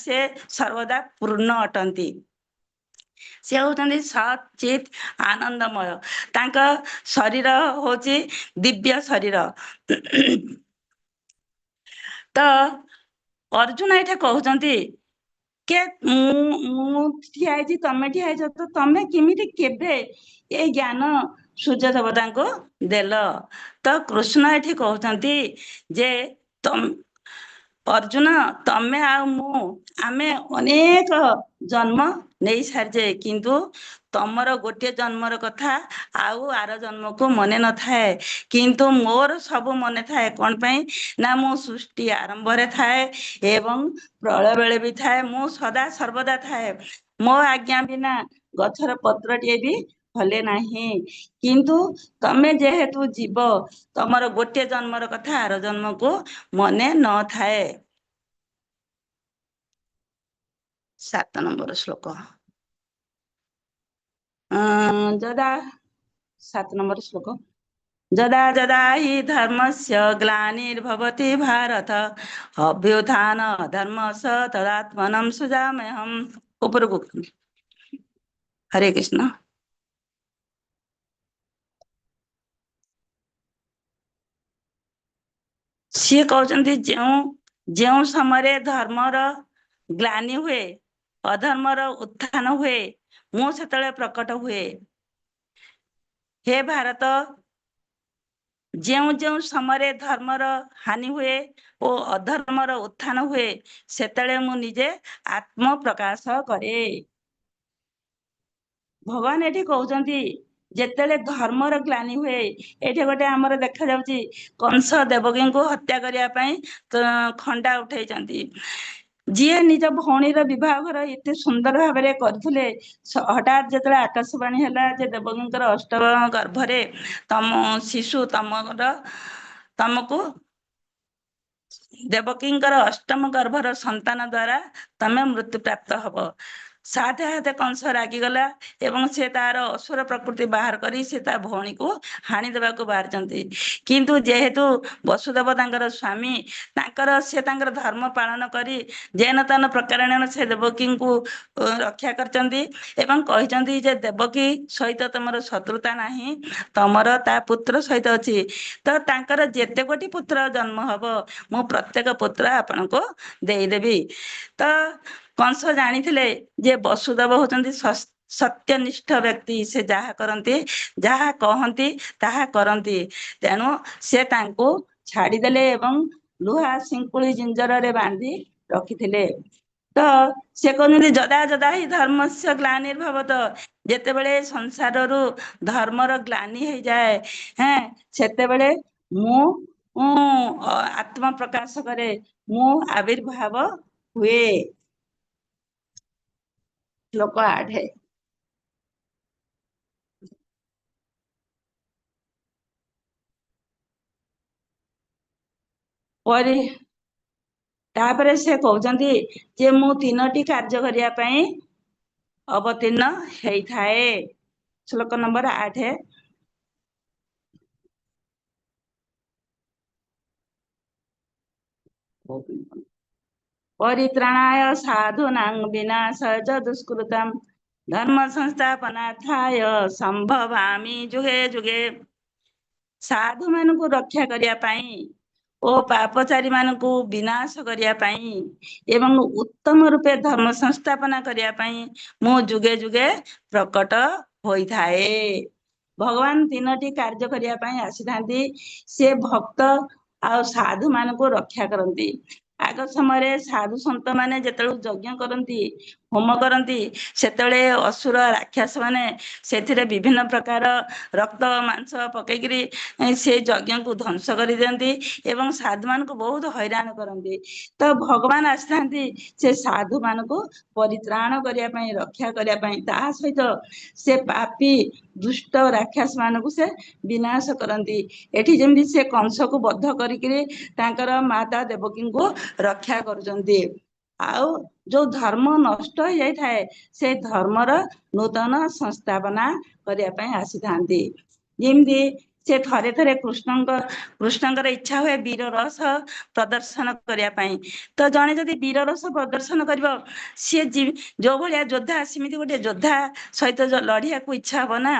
ସେ ସର୍ବଦା ପୂର୍ଣ୍ଣ ଅଟନ୍ତି। ସେ ହଉଛନ୍ତି ସତ୍ ଚିତ୍ ଆନନ୍ଦମୟ। ତାଙ୍କ ଶରୀର ହଉଛି ଦିବ୍ୟ ଶରୀର। ତ ଅର୍ଜୁନ ଏଇଠି କହୁଛନ୍ତି କେ ମୁଁ ଠିଆ ହେଇଛି, ତମେ ଠିଆ ହେଇଛ, ତ ତମେ କେମିତି କେବେ ଏ ଜ୍ଞାନ ସୂର୍ଯ୍ୟ ଦେବତାଙ୍କୁ ଦେଲ? ତ କୃଷ୍ଣ ଏଠି କହୁଛନ୍ତି ଯେ ଅର୍ଜୁନ, ତମେ ଆଉ ମୁଁ ଆମେ ଅନେକ ଜନ୍ମ ନେଇ ସାରିଛେ, କିନ୍ତୁ ତମର ଗୋଟିଏ ଜନ୍ମର କଥା ଆଉ ଆର ଜନ୍ମକୁ ମନେ ନଥାଏ, କିନ୍ତୁ ମୋର ସବୁ ମନେ ଥାଏ। କଣ ପାଇଁ ନା ମୁଁ ସୃଷ୍ଟି ଆରମ୍ଭରେ ଥାଏ ଏବଂ ପ୍ରଳୟ ବେଳେ ବି ଥାଏ, ମୁଁ ସଦା ସର୍ବଦା ଥାଏ। ମୋ ଆଜ୍ଞା ବିନା ଗଛର ପତ୍ରଟିଏ ବି ହଲେ ନାହିଁ। କିନ୍ତୁ ତମେ ଯେହେତୁ ଜୀବ, ତମର ଗୋଟିଏ ଜନ୍ମର କଥା ଆର ଜନ୍ମକୁ ମନେ ନଥାଏ। 7 ନମ୍ବର ଶ୍ଲୋକ। ଯଦା 7 ନମ୍ବର ଶ୍ଲୋକ। ଯଦା ଯଦା ହି ଧର୍ମସ୍ୟ ଗ୍ଲାନିର୍ଭବତି ଭାରତ ଅଭ୍ୟୁତ୍ଥାନ ଧର୍ମସ ତଦାତ୍ମନಂ ସୁଜାମ୍ୟହମ୍। ଉପରକୁ। ହରେ କୃଷ୍ଣ। ସିଏ କହୁଛନ୍ତି ଯେଉଁ ଯେଉଁ ସମୟରେ ଧର୍ମର ଗ୍ଲାନି ହୁଏ, ଅଧର୍ମର ଉତ୍ଥାନ ହୁଏ, ମୁଁ ସେତେବେଳେ ପ୍ରକଟ ହୁଏ। ହେ ଭାରତ, ଯେଉଁ ଯେଉଁ ସମୟରେ ଧର୍ମର ହାନି ହୁଏ ଓ ଅଧର୍ମର ଉତ୍ଥାନ ହୁଏ, ସେତେବେଳେ ମୁଁ ନିଜେ ଆତ୍ମ ପ୍ରକାଶ କରେ। ଭଗବାନ ଏଠି କହୁଛନ୍ତି ଯେତେବେଳେ ଧର୍ମର ଗ୍ଲାନି ହୁଏ। ଏଇଠି ଗୋଟେ ଆମର ଦେଖାଯାଉଛି କଂସ ଦେବକୀଙ୍କୁ ହତ୍ୟା କରିବା ପାଇଁ ଖଣ୍ଡା ଉଠେଇଛନ୍ତି। ଯିଏ ନିଜ ଭଉଣୀର ବିବାହ ଘର ଏତେ ସୁନ୍ଦର ଭାବରେ କରିଥିଲେ, ହଠାତ୍ ଯେତେବେଳେ ଆକାଶବାଣୀ ହେଲା ଯେ ଦେବକୀଙ୍କର ଅଷ୍ଟମ ଗର୍ଭରେ ତମ ଶିଶୁ ତମର ତମକୁ ଦେବକୀଙ୍କର ଅଷ୍ଟମ ଗର୍ଭର ସନ୍ତାନ ଦ୍ଵାରା ତମେ ମୃତ୍ୟୁ ପ୍ରାପ୍ତ ହବ, ସାଥେ ହାତେ କଂସ ରାଗିଗଲା ଏବଂ ସେ ତାର ଅସୁର ପ୍ରକୃତି ବାହାର କରି ସେ ତା ଭଉଣୀକୁ ହାଣି ଦେବାକୁ ବାହାରିଛନ୍ତି। କିନ୍ତୁ ଯେହେତୁ ବସୁଦେବ ତାଙ୍କର ସ୍ୱାମୀ, ତାଙ୍କର ସେ ତାଙ୍କର ଧର୍ମ ପାଳନ କରି ଯେନ ତେନ ପ୍ରକାରେଣ ସେ ଦେବକୀଙ୍କୁ ରକ୍ଷା କରିଛନ୍ତି ଏବଂ କହିଛନ୍ତି ଯେ ଦେବକୀ ସହିତ ତମର ଶତ୍ରୁତା ନାହିଁ, ତମର ତା ପୁତ୍ର ସହିତ ଅଛି। ତ ତାଙ୍କର ଯେତେ ଗୋଟି ପୁତ୍ର ଜନ୍ମ ହବ, ମୁଁ ପ୍ରତ୍ୟେକ ପୁତ୍ର ଆପଣଙ୍କୁ ଦେଇଦେବି। ତ କଂସ ଜାଣିଥିଲେ ଯେ ବସୁଦେବ ହଉଛନ୍ତି ସତ୍ୟନିଷ୍ଠ ବ୍ୟକ୍ତି, ସେ ଯାହା କରନ୍ତି ଯାହା କହନ୍ତି ତାହା କରନ୍ତି। ତେଣୁ ସେ ତାଙ୍କୁ ଛାଡ଼ିଦେଲେ ଏବଂ ଲୁହା ଶିଙ୍କୁଳି ଜିଞ୍ଜରରେ ବାନ୍ଧି ରଖିଥିଲେ। ତ ସେ କହୁଛନ୍ତି ଯଦା ଯଦା ହି ଧର୍ମସ୍ୟ ଗ୍ଲାନିର୍ଭବତ, ଯେତେବେଳେ ସଂସାରରୁ ଧର୍ମର ଗ୍ଲାନି ହେଇଯାଏ, ହେଁ, ସେତେବେଳେ ମୁଁ ଆତ୍ମ ପ୍ରକାଶ କରେ, ମୁଁ ଆବିର୍ଭାବ ହୁଏ। ଶ୍ଲୋକ 8। ପରେ ତାପରେ ସେ କହୁଛନ୍ତି ଯେ ମୁଁ ତିନୋଟି କାର୍ଯ୍ୟ କରିବା ପାଇଁ ଅବତୀର୍ଣ୍ଣ ହେଇଥାଏ। ଶ୍ଲୋକ ନମ୍ବର 8। ପରିତ୍ରାଣାୟ ସାଧୁନାଂ ବିନାଶାୟ ଚ ଦୁଷ୍କୃତାଂ ଧର୍ମ ସଂସ୍ଥାପନାର୍ଥାୟ ସମ୍ଭବାମି ଯୁଗେ ଯୁଗେ। ସାଧୁ ମାନଙ୍କୁ ରକ୍ଷା କରିବା ପାଇଁ ଓ ପାପଚାରୀ ମାନଙ୍କୁ ବିନାଶ କରିବା ପାଇଁ ଏବଂ ଉତ୍ତମ ରୂପେ ଧର୍ମ ସଂସ୍ଥାପନା କରିବା ପାଇଁ ମୁଁ ଯୁଗେ ଯୁଗେ ପ୍ରକଟ ହୋଇଥାଏ। ଭଗବାନ ତିନୋଟି କାର୍ଯ୍ୟ କରିବା ପାଇଁ ଆସିଥାନ୍ତି। ସେ ଭକ୍ତ ଆଉ ସାଧୁ ମାନଙ୍କୁ ରକ୍ଷା କରନ୍ତି। ଆଗ ସମୟରେ ସାଧୁ ସନ୍ଥ ମାନେ ଯେତେବେଳେ ଯଜ୍ଞ କରନ୍ତି, ହୋମ କରନ୍ତି, ସେତେବେଳେ ଅସୁର ରାକ୍ଷସ ମାନେ ସେଥିରେ ବିଭିନ୍ନ ପ୍ରକାର ରକ୍ତ ମାଂସ ପକେଇକିରି ସେ ଯଜ୍ଞକୁ ଧ୍ୱଂସ କରିଦିଅନ୍ତି ଏବଂ ସାଧୁ ମାନଙ୍କୁ ବହୁତ ହଇରାଣ କରନ୍ତି। ତ ଭଗବାନ ଆସିଥାନ୍ତି ସେ ସାଧୁ ମାନଙ୍କୁ ପରିତ୍ରାଣ କରିବା ପାଇଁ, ରକ୍ଷା କରିବା ପାଇଁ। ତା ସହିତ ସେ ପାପୀ ଦୁଷ୍ଟ ରାକ୍ଷସ ମାନଙ୍କୁ ସେ ବିନାଶ କରନ୍ତି। ଏଠି ଯେମିତି ସେ କଂସକୁ ବଦ୍ଧ କରିକିରି ତାଙ୍କର ମାତା ଦେବକୀଙ୍କୁ ରକ୍ଷା କରୁଛନ୍ତି। ଆଉ ଯୋଉ ଧର୍ମ ନଷ୍ଟ ହେଇଯାଇଥାଏ ସେ ଧର୍ମର ନୂତନ ସଂସ୍ଥାପନା କରିବା ପାଇଁ ଆସିଥାନ୍ତି। ଯେମିତି ସେ ଥରେ ଥରେ କୃଷ୍ଣଙ୍କର ଇଚ୍ଛା ହୁଏ ବୀର ରସ ପ୍ରଦର୍ଶନ କରିବା ପାଇଁ। ତ ଜଣେ ଯଦି ବୀର ରସ ପ୍ରଦର୍ଶନ କରିବ, ସିଏ ଯୋଉ ଭଳିଆ ଯୋଦ୍ଧା ସେମିତି ଗୋଟେ ଯୋଦ୍ଧା ସହିତ ଲଢିବାକୁ ଇଚ୍ଛା ହବ ନା।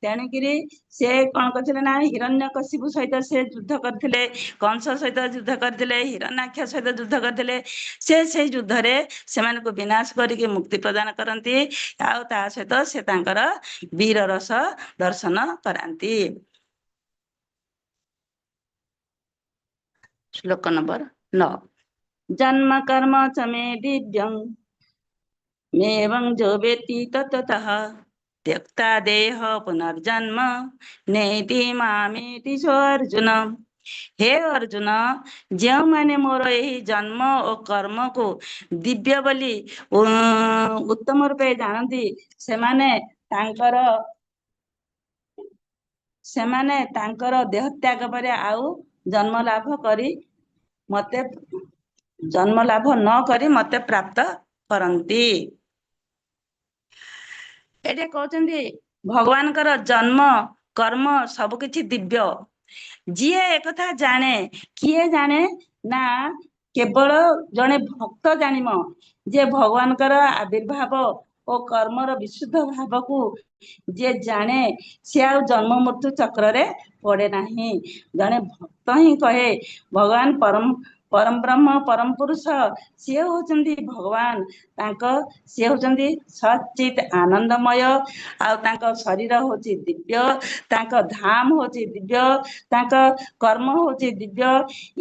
ତେଣୁକିରି ସେ କଣ କରିଥିଲେ ନା ହିରଣ୍ୟକଶିପୁ ସହିତ ସେ ଯୁଦ୍ଧ କରିଥିଲେ, କଂସ ସହିତ ଯୁଦ୍ଧ କରିଥିଲେ, ହିରଣ୍ୟାକ୍ଷ ସହିତ ଯୁଦ୍ଧ କରିଥିଲେ। ସେ ସେଇ ଯୁଦ୍ଧରେ ସେମାନଙ୍କୁ ବିନାଶ କରିକି ମୁକ୍ତି ପ୍ରଦାନ କରନ୍ତି। ଆଉ ତା ସହିତ ସେ ତାଙ୍କର ବୀର ରସ ଦର୍ଶନ କରାନ୍ତି। ଶ୍ଲୋକ ନମ୍ବର 9। ଜନ୍ମ କର୍ମ ଚ ମେ ଦିବ୍ୟଂ ମେବଂ ଯୋ ବେତ୍ତି ତତ୍ତ୍ୱତଃ ତ୍ୟକ୍ତା ଦେହ ପୁନର୍ଜନ୍ମ ନେତି ମାମେତି ସୋ ଅର୍ଜୁନ। ହେ ଅର୍ଜୁନ, ଯେଉଁମାନେ ମୋର ଏହି ଜନ୍ମ ଓ କର୍ମକୁ ଦିବ୍ୟ ବୋଲି ଉତ୍ତମ ରୂପେ ଜାଣନ୍ତି, ସେମାନେ ତାଙ୍କର ଦେହତ୍ୟାଗ ପରେ ଆଉ ଜନ୍ମ ଲାଭ କରି ମତେ ଜନ୍ମ ଲାଭ ନ କରି ମତେ ପ୍ରାପ୍ତ କରନ୍ତି। ଏଠି କହୁଛନ୍ତି ଭଗବାନଙ୍କର ଜନ୍ମ କର୍ମ ସବୁ କିଛି ଦିବ୍ୟ। ଯିଏ ଏକଥା ଜାଣେ, କିଏ ଜାଣେ ନା କେବଳ ଜଣେ ଭକ୍ତ ଜାଣିବ ଯେ ଭଗବାନଙ୍କର ଆବିର୍ଭାବ ଓ କର୍ମର ବିଶୁଦ୍ଧ ଭାବକୁ ଯିଏ ଜାଣେ ସେ ଆଉ ଜନ୍ମ ମୃତ୍ୟୁ ଚକ୍ରରେ ପଡେ ନାହିଁ। ଜଣେ ଭକ୍ତ ହିଁ କହେ ଭଗବାନ ପରମ ପରମ ବ୍ରହ୍ମ ପରମ ପୁରୁଷ, ସିଏ ହଉଛନ୍ତି ଭଗବାନ। ତାଙ୍କ ସିଏ ହଉଛନ୍ତି ସଚିତ ଆନନ୍ଦମୟ, ଆଉ ତାଙ୍କ ଶରୀର ହଉଛି ଦିବ୍ୟ, ତାଙ୍କ ଧାମ ହଉଛି ଦିବ୍ୟ, ତାଙ୍କ କର୍ମ ହଉଛି ଦିବ୍ୟ।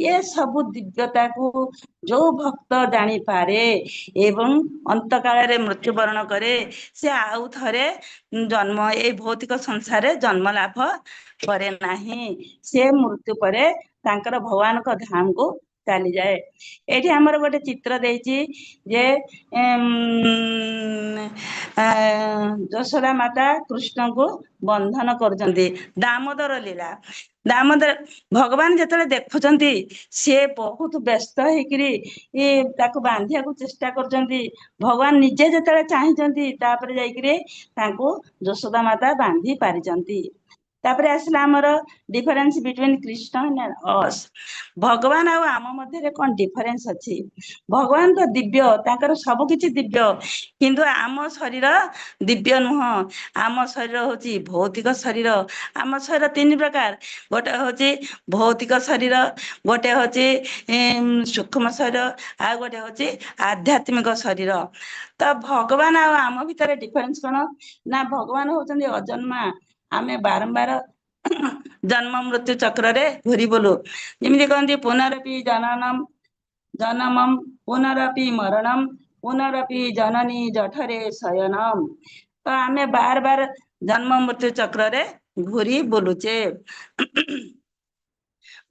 ଏ ସବୁ ଦିବ୍ୟତାକୁ ଯୋଉ ଭକ୍ତ ଜାଣିପାରେ ଏବଂ ଅନ୍ତକାଳରେ ମୃତ୍ୟୁବରଣ କରେ, ସେ ଆଉ ଥରେ ଜନ୍ମ ଏଇ ଭୌତିକ ସଂସାରରେ ଜନ୍ମ ଲାଭ କରେ ନାହିଁ। ସେ ମୃତ୍ୟୁ ପରେ ତାଙ୍କର ଭଗବାନଙ୍କ ଧାମକୁ ଚାଲିଯାଏ। ଏଇଠି ଆମର ଗୋଟେ ଚିତ୍ର ଦେଇଛି ଯେ ଯଶୋଦା ମାତା କୃଷ୍ଣଙ୍କୁ ବନ୍ଧନ କରୁଛନ୍ତି, ଦାମୋଦର ଲୀଳା। ଦାମୋଦର ଭଗବାନ ଯେତେବେଳେ ଦେଖୁଛନ୍ତି ସିଏ ବହୁତ ବ୍ୟସ୍ତ ହେଇକିରି ତାକୁ ବାନ୍ଧିବାକୁ ଚେଷ୍ଟା କରୁଛନ୍ତି। ଭଗବାନ ନିଜେ ଯେତେବେଳେ ଚାହିଁଛନ୍ତି ତାପରେ ଯାଇକିରି ତାଙ୍କୁ ଯଶୋଦା ମାତା ବାନ୍ଧି ପାରିଛନ୍ତି। ତାପରେ ଆସିଲା ଆମର difference between Krishna and us. ଭଗବାନ ଆଉ ଆମ ମଧ୍ୟରେ କଣ ଡିଫରେନ୍ସ ଅଛି? ଭଗବାନ ତ ଦିବ୍ୟ, ତାଙ୍କର ସବୁ କିଛି ଦିବ୍ୟ, କିନ୍ତୁ ଆମ ଶରୀର ଦିବ୍ୟ ନୁହଁ। ଆମ ଶରୀର ହଉଛି ଭୌତିକ ଶରୀର। ଆମ ଶରୀର ତିନି ପ୍ରକାର, ଗୋଟେ ହଉଛି ଭୌତିକ ଶରୀର, ଗୋଟେ ହଉଛି ସୂକ୍ଷ୍ମ ଶରୀର, ଆଉ ଗୋଟେ ହଉଛି ଆଧ୍ୟାତ୍ମିକ ଶରୀର। ତ ଭଗବାନ ଆଉ ଆମ ଭିତରେ ଡିଫରେନ୍ସ କଣ ନା ଭଗବାନ ହଉଛନ୍ତି ଅଜନ୍ମା, ଆମେ ବାରମ୍ବାର ଜନ୍ମ ମୃତ୍ୟୁ ଚକ୍ରରେ ଘୁରି ବୁଲୁ। ଯେମିତି କହନ୍ତି ପୁନରପି ଜନନମ ଜନମମ୍ ପୁନରପି ମରଣମ୍ ପୁନରପି ଜନନୀ ଜଠରେ ଶୟନମ୍। ତ ଆମେ ବାର ବାର ଜନ୍ମ ମୃତ୍ୟୁ ଚକ୍ରରେ ଘୁରି ବୁଲୁଛେ।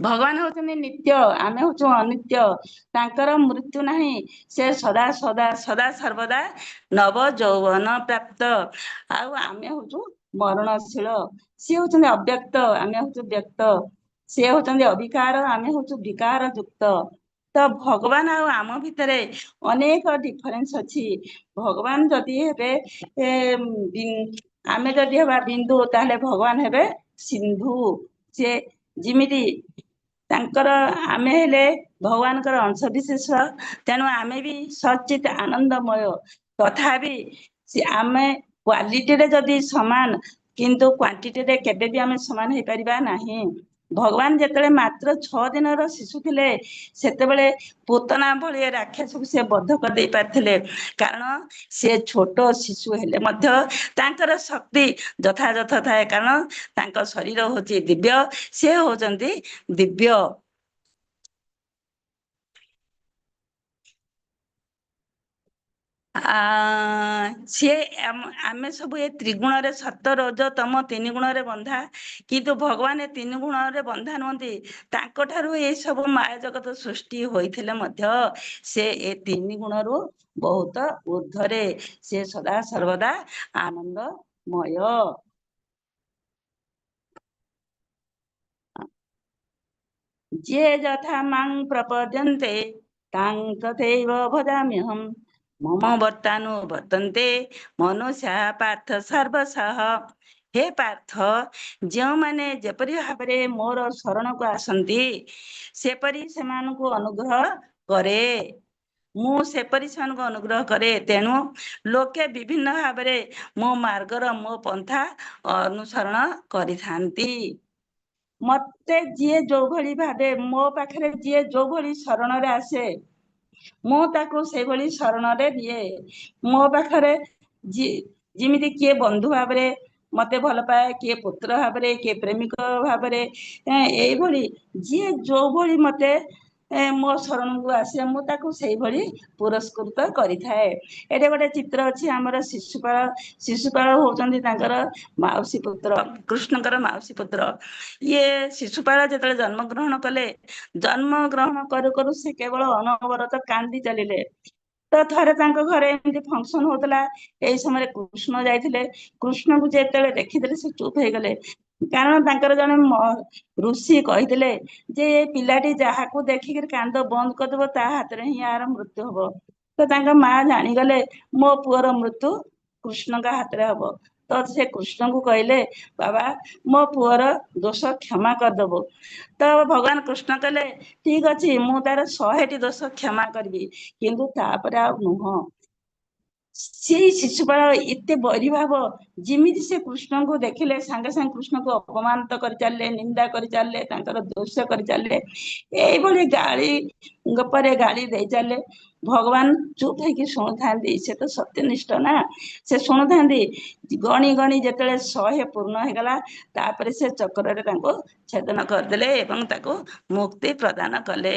ଭଗବାନ ହଉଛନ୍ତି ନିତ୍ୟ, ଆମେ ହଉଛୁ ଅନିତ୍ୟ। ତାଙ୍କର ମୃତ୍ୟୁ ନାହିଁ, ସେ ସଦା ସଦା ସଦା ସର୍ବଦା ନବ ଯୌବନ ପ୍ରାପ୍ତ, ଆଉ ଆମେ ହଉଛୁ ମରଣଶୀଳ। ସିଏ ହଉଛନ୍ତି ଅବ୍ୟକ୍ତ, ଆମେ ହଉଛୁ ବ୍ୟକ୍ତ। ସିଏ ହଉଛନ୍ତି ଅବିକାର, ଆମେ ହଉଛୁ ବିକାର ଯୁକ୍ତ। ତ ଭଗବାନ ଆଉ ଆମ ଭିତରେ ଅନେକ ଡିଫରେନ୍ସ ଅଛି। ଭଗବାନ ଯଦି ହେବେ ଆମେ ଯଦି ହେବା ବିନ୍ଦୁ, ତାହେଲେ ଭଗବାନ ହେବେ ସିନ୍ଧୁ। ସେ ଯେମିତି ତାଙ୍କର ଆମେ ହେଲେ ଭଗବାନଙ୍କର ଅଂଶ ବିଶେଷ, ତେଣୁ ଆମେ ବି ସଚିତ ଆନନ୍ଦମୟ। ତଥାପି ଆମେ କ୍ୱାଲିଟିରେ ଯଦି ସମାନ, କିନ୍ତୁ କ୍ୱାଣ୍ଟିଟିରେ କେବେ ବି ଆମେ ସମାନ ହେଇପାରିବା ନାହିଁ। ଭଗବାନ ଯେତେବେଳେ ମାତ୍ର 6 ଦିନର ଶିଶୁ ଥିଲେ, ସେତେବେଳେ ପୁତନା ଭଳି ରାକ୍ଷସକୁ ସେ ବଧ କରିଦେଇ ପାରିଥିଲେ, କାରଣ ସେ ଛୋଟ ଶିଶୁ ହେଲେ ମଧ୍ୟ ତାଙ୍କର ଶକ୍ତି ଯଥାଯଥ ଥାଏ, କାରଣ ତାଙ୍କ ଶରୀର ହଉଛି ଦିବ୍ୟ, ସେ ହଉଛନ୍ତି ଦିବ୍ୟ। ସିଏ ଆମେ ସବୁ ଏ ତ୍ରିଗୁଣରେ ସତ ରଜ ତମ ତିନି ଗୁଣରେ ବନ୍ଧା, କିନ୍ତୁ ଭଗବାନ ଏ ତିନି ଗୁଣରେ ବନ୍ଧା ନୁହନ୍ତି। ତାଙ୍କଠାରୁ ଏଇ ସବୁ ମାୟା ଜଗତ ସୃଷ୍ଟି ହୋଇଥିଲେ ମଧ୍ୟ ସେ ଏ ତିନି ଗୁଣରୁ ବହୁତ ଉର୍ଦ୍ଧ୍ୱରେ, ସେ ସଦା ସର୍ବଦା ଆନନ୍ଦମୟ। ଯେ ଯଥା ମାଂ ପ୍ରପଦ୍ୟନ୍ତେ ତାଂ ତଥୈବ ଭଜାମ୍ୟହम् ମମ ବର୍ତ୍ତାନୁବର୍ତ୍ତନ୍ତେ ମନୁଷ୍ୟା ପାର୍ଥ ସର୍ବଶଃ। ହେ ପାର୍ଥ, ଯେଉଁମାନେ ଯେପରି ଭାବରେ ମୋର ଶରଣକୁ ଆସନ୍ତି ସେପରି ସେମାନଙ୍କୁ ଅନୁଗ୍ରହ କରେ, ମୁଁ ସେପରି ସେମାନଙ୍କୁ ଅନୁଗ୍ରହ କରେ। ତେଣୁ ଲୋକେ ବିଭିନ୍ନ ଭାବରେ ମୋ ମାର୍ଗର ମୋ ପନ୍ଥା ଅନୁସରଣ କରିଥାନ୍ତି। ମତେ ଯିଏ ଯୋଉଭଳି ଭାବେ ମୋ ପାଖରେ ଯିଏ ଯୋଉଭଳି ଶରଣରେ ଆସେ, ମୁଁ ତାକୁ ସେଇଭଳି ଶରଣରେ ନିଏ। ମୋ ପାଖରେ ଯେମିତି କିଏ ବନ୍ଧୁ ଭାବରେ ମତେ ଭଲ ପାଏ, କିଏ ପୁତ୍ର ଭାବରେ, କିଏ ପ୍ରେମିକ ଭାବରେ, ଏଇଭଳି ଯିଏ ଯୋଉଭଳି ମତେ ମୋ ଶରଣକୁ ଆସେ, ମୁଁ ତାକୁ ସେଇଭଳି ପୁରସ୍କୃତ କରିଥାଏ। ଏଠି ଗୋଟେ ଚିତ୍ର ଅଛି ଆମର ଶିଶୁପାଳ। ଶିଶୁପାଳ ହଉଛନ୍ତି ତାଙ୍କର ମାଉସୀ ପୁତ୍ର, କୃଷ୍ଣଙ୍କର ମାଉସୀ ପୁତ୍ର। ଇଏ ଶିଶୁପାଳ ଯେତେବେଳେ ଜନ୍ମଗ୍ରହଣ କଲେ, ଜନ୍ମଗ୍ରହଣ କରୁ କରୁ ସେ କେବଳ ଅନବରତ କାନ୍ଦି ଚାଲିଲେ। ତ ଥରେ ତାଙ୍କ ଘରେ ଏମିତି ଫଙ୍କସନ ହଉଥିଲା, ଏଇ ସମୟରେ କୃଷ୍ଣ ଯାଇଥିଲେ। କୃଷ୍ଣଙ୍କୁ ଯେତେବେଳେ ଦେଖିଦେଲେ ସେ ଚୁପ୍ ହେଇଗଲେ, କାରଣ ତାଙ୍କର ଜଣେ ଋଷି କହିଥିଲେ ଯେ ଏ ପିଲାଟି ଯାହାକୁ ଦେଖିକିରି କାନ୍ଦ ବନ୍ଦ କରିଦବ ତା ହାତରେ ହିଁ ଆର ମୃତ୍ୟୁ ହବ। ତ ତାଙ୍କ ମା ଜାଣିଗଲେ ମୋ ପୁଅର ମୃତ୍ୟୁ କୃଷ୍ଣଙ୍କ ହାତରେ ହବ। ତ ସେ କୃଷ୍ଣଙ୍କୁ କହିଲେ, ବାବା, ମୋ ପୁଅର ଦୋଷ କ୍ଷମା କରିଦବ। ତ ଭଗବାନ କୃଷ୍ଣ କହିଲେ, ଠିକ ଅଛି, ମୁଁ ତାର 100ଟି ଦୋଷ କ୍ଷମା କରିବି, କିନ୍ତୁ ତାପରେ ଆଉ ନୁହଁ। ସେଇ ଶିଶୁପାଳ ଏତେ ବୈରୀଭାବ, ଯେମିତି ସେ କୃଷ୍ଣଙ୍କୁ ଦେଖିଲେ ସାଙ୍ଗେ ସାଙ୍ଗେ କୃଷ୍ଣଙ୍କୁ ଅପମାନିତ କରି ଚାଲିଲେ, ନିନ୍ଦା କରି ଚାଲିଲେ, ତାଙ୍କର ଦୋଷ କରି ଚାଲିଲେ, ଏଇଭଳି ଗାଳି ଗପରେ ଗାଳି ଦେଇ ଚାଲିଲେ। ଭଗବାନ ଚୁପ୍ ହେଇକି ଶୁଣୁଥାନ୍ତି, ସେ ତ ସତ୍ୟନିଷ୍ଠ ନା, ସେ ଶୁଣୁଥାନ୍ତି। ଗଣି ଗଣି ଯେତେବେଳେ 100 ପୂର୍ଣ୍ଣ ହେଇଗଲା, ତାପରେ ସେ ଚକ୍ରରେ ତାଙ୍କୁ ଛେଦନ କରିଦେଲେ ଏବଂ ତାକୁ ମୁକ୍ତି ପ୍ରଦାନ କଲେ।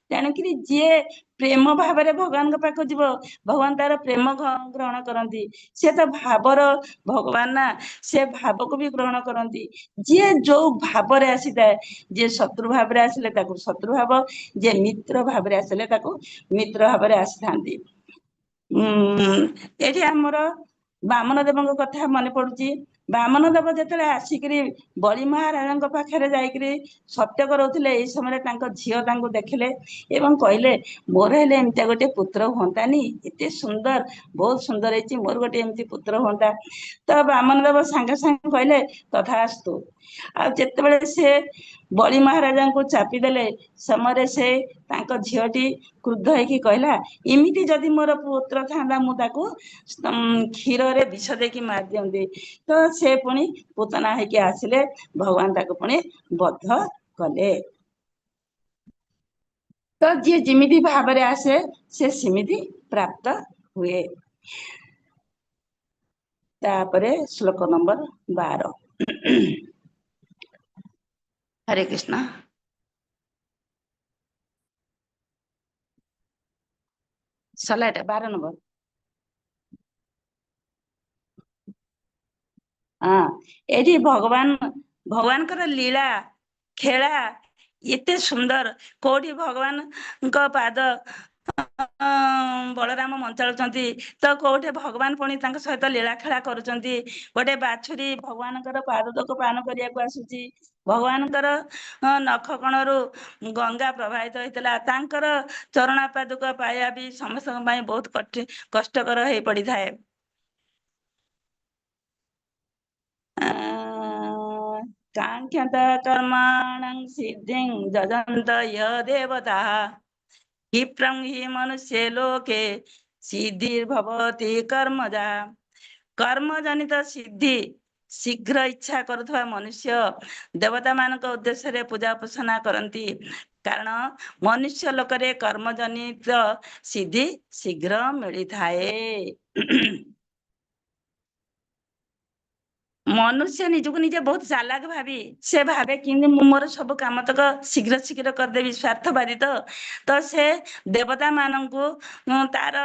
ତେଣୁକରି ଯିଏ ପ୍ରେମ ଭାବରେ ଭଗବାନଙ୍କ ପାଖକୁ ଯିବ, ଭଗବାନ ତାର ପ୍ରେମ ଗ୍ରହଣ କରନ୍ତି। ସେ ତ ଭାବର ଭଗବାନ ନା, ସେ ଭାବକୁ ବି ଗ୍ରହଣ କରନ୍ତି। ଯିଏ ଯୋଉ ଭାବରେ ଆସିଥାଏ, ଯିଏ ଶତ୍ରୁ ଭାବରେ ଆସିଲେ ତାକୁ ଶତ୍ରୁ ଭାବ, ଯିଏ ମିତ୍ର ଭାବରେ ଆସିଲେ ତାକୁ ମିତ୍ର ଭାବରେ ଆସିଥାନ୍ତି। ଏଠି ଆମର ବାମନ ଦେବଙ୍କ କଥା ମନେ ପଡୁଛି। ବାମନ ଦେବ ଯେତେବେଳେ ଆସିକିରି ବଳି ମହାରାଜାଙ୍କ ପାଖରେ ଯାଇକିରି ସତ୍ୟ କରାଉଥିଲେ, ଏଇ ସମୟରେ ତାଙ୍କ ଝିଅ ତାଙ୍କୁ ଦେଖିଲେ ଏବଂ କହିଲେ, ମୋର ହେଲେ ଏମିତିଆ ଗୋଟେ ପୁତ୍ର ହୁଅନ୍ତାନି, ଏତେ ସୁନ୍ଦର, ବହୁତ ସୁନ୍ଦର ହେଇଛି, ମୋର ଗୋଟେ ଏମିତି ପୁତ୍ର ହୁଅନ୍ତା। ତ ବାମନ ଦେବ ସାଙ୍ଗେ ସାଙ୍ଗେ କହିଲେ, ତଥାସ୍ତୁ। ଆଉ ଯେତେବେଳେ ସେ ବଳି ମହାରାଜାଙ୍କୁ ଚାପି ଦେଲେ, ସମୟରେ ସେ ତାଙ୍କ ଝିଅଟି କ୍ରୁଦ୍ଧ ହେଇକି କହିଲା, ଏମିତି ଯଦି ମୋର ପୁତ୍ର ଥାନ୍ତା, ମୁଁ ତାକୁ କ୍ଷୀରରେ ବିଷ ଦେଇକି ମାରି ଦିଅନ୍ତି। ତ ସେ ପୁଣି ପୁତନା ହେଇକି ଆସିଲେ, ଭଗବାନ ତାକୁ ପୁଣି ବଧ କଲେ। ତ ଯିଏ ଯେମିତି ଭାବରେ ଆସେ, ସେ ସେମିତି ପ୍ରାପ୍ତ ହୁଏ। ତାପରେ ଶ୍ଲୋକ ନମ୍ବର 12। ହରେ କୃଷ୍ଣ। ସରିଲା ଏଟା 12 ନମ୍ବର। ହଁ, ଏଠି ଭଗବାନଙ୍କର ଲୀଳା ଖେଳା ଏତେ ସୁନ୍ଦର। କୋଉଠି ଭଗବାନଙ୍କ ପାଦ ବଳରାମ ମଞ୍ଚାଳୁଛନ୍ତି, ତ କୋଉଠି ଭଗବାନ ପୁଣି ତାଙ୍କ ସହିତ ଲୀଳା ଖେଳା କରୁଛନ୍ତି। ଗୋଟେ ବାଛୁରୀ ଭଗବାନଙ୍କର ପାଦତକ ପାନ କରିବାକୁ ଆସୁଛି। ଭଗବାନଙ୍କର ନଖ କଣରୁ ଗଙ୍ଗା ପ୍ରବାହିତ ହେଇଥିଲା, ତାଙ୍କର ଚରଣା ପାଦୁକ ପାଇବା ବି ସମସ୍ତଙ୍କ ପାଇଁ ବହୁତ କଷ୍ଟକର ହେଇ ପଡିଥାଏ। କାଙ୍କ୍ଷନ୍ତ କର୍ମାଣଂ ସିଦ୍ଧିଂ ଯଜନ୍ତ ୟ ଦେବତାଃ କ୍ଷିପ୍ରଂ ହି ମନୁଷ୍ୟ ଲୋକେ ସିଦ୍ଧିର୍ଭବତି କର୍ମଜା। କର୍ମଜନିତ ସିଦ୍ଧି ଶୀଘ୍ର ଇଚ୍ଛା କରୁଥିବା ମନୁଷ୍ୟ ଦେବତା ମାନଙ୍କ ଉଦ୍ଦେଶ୍ୟରେ ପୂଜା ଉପାସନା କରନ୍ତି, କାରଣ ମନୁଷ୍ୟ ଲୋକରେ କର୍ମଜନିତ ସିଦ୍ଧି ଶୀଘ୍ର ମିଳିଥାଏ। ମନୁଷ୍ୟ ନିଜକୁ ନିଜେ ବହୁତ ଚାଲାକ ଭାବି ସେ ଭାବେ କିନ୍ତୁ ମୁଁ ମୋର ସବୁ କାମ ତକ ଶୀଘ୍ର ଶୀଘ୍ର କରିଦେବି, ସ୍ୱାର୍ଥବାଦୀ ତ ସେ ଦେବତା ମାନଙ୍କୁ ତାର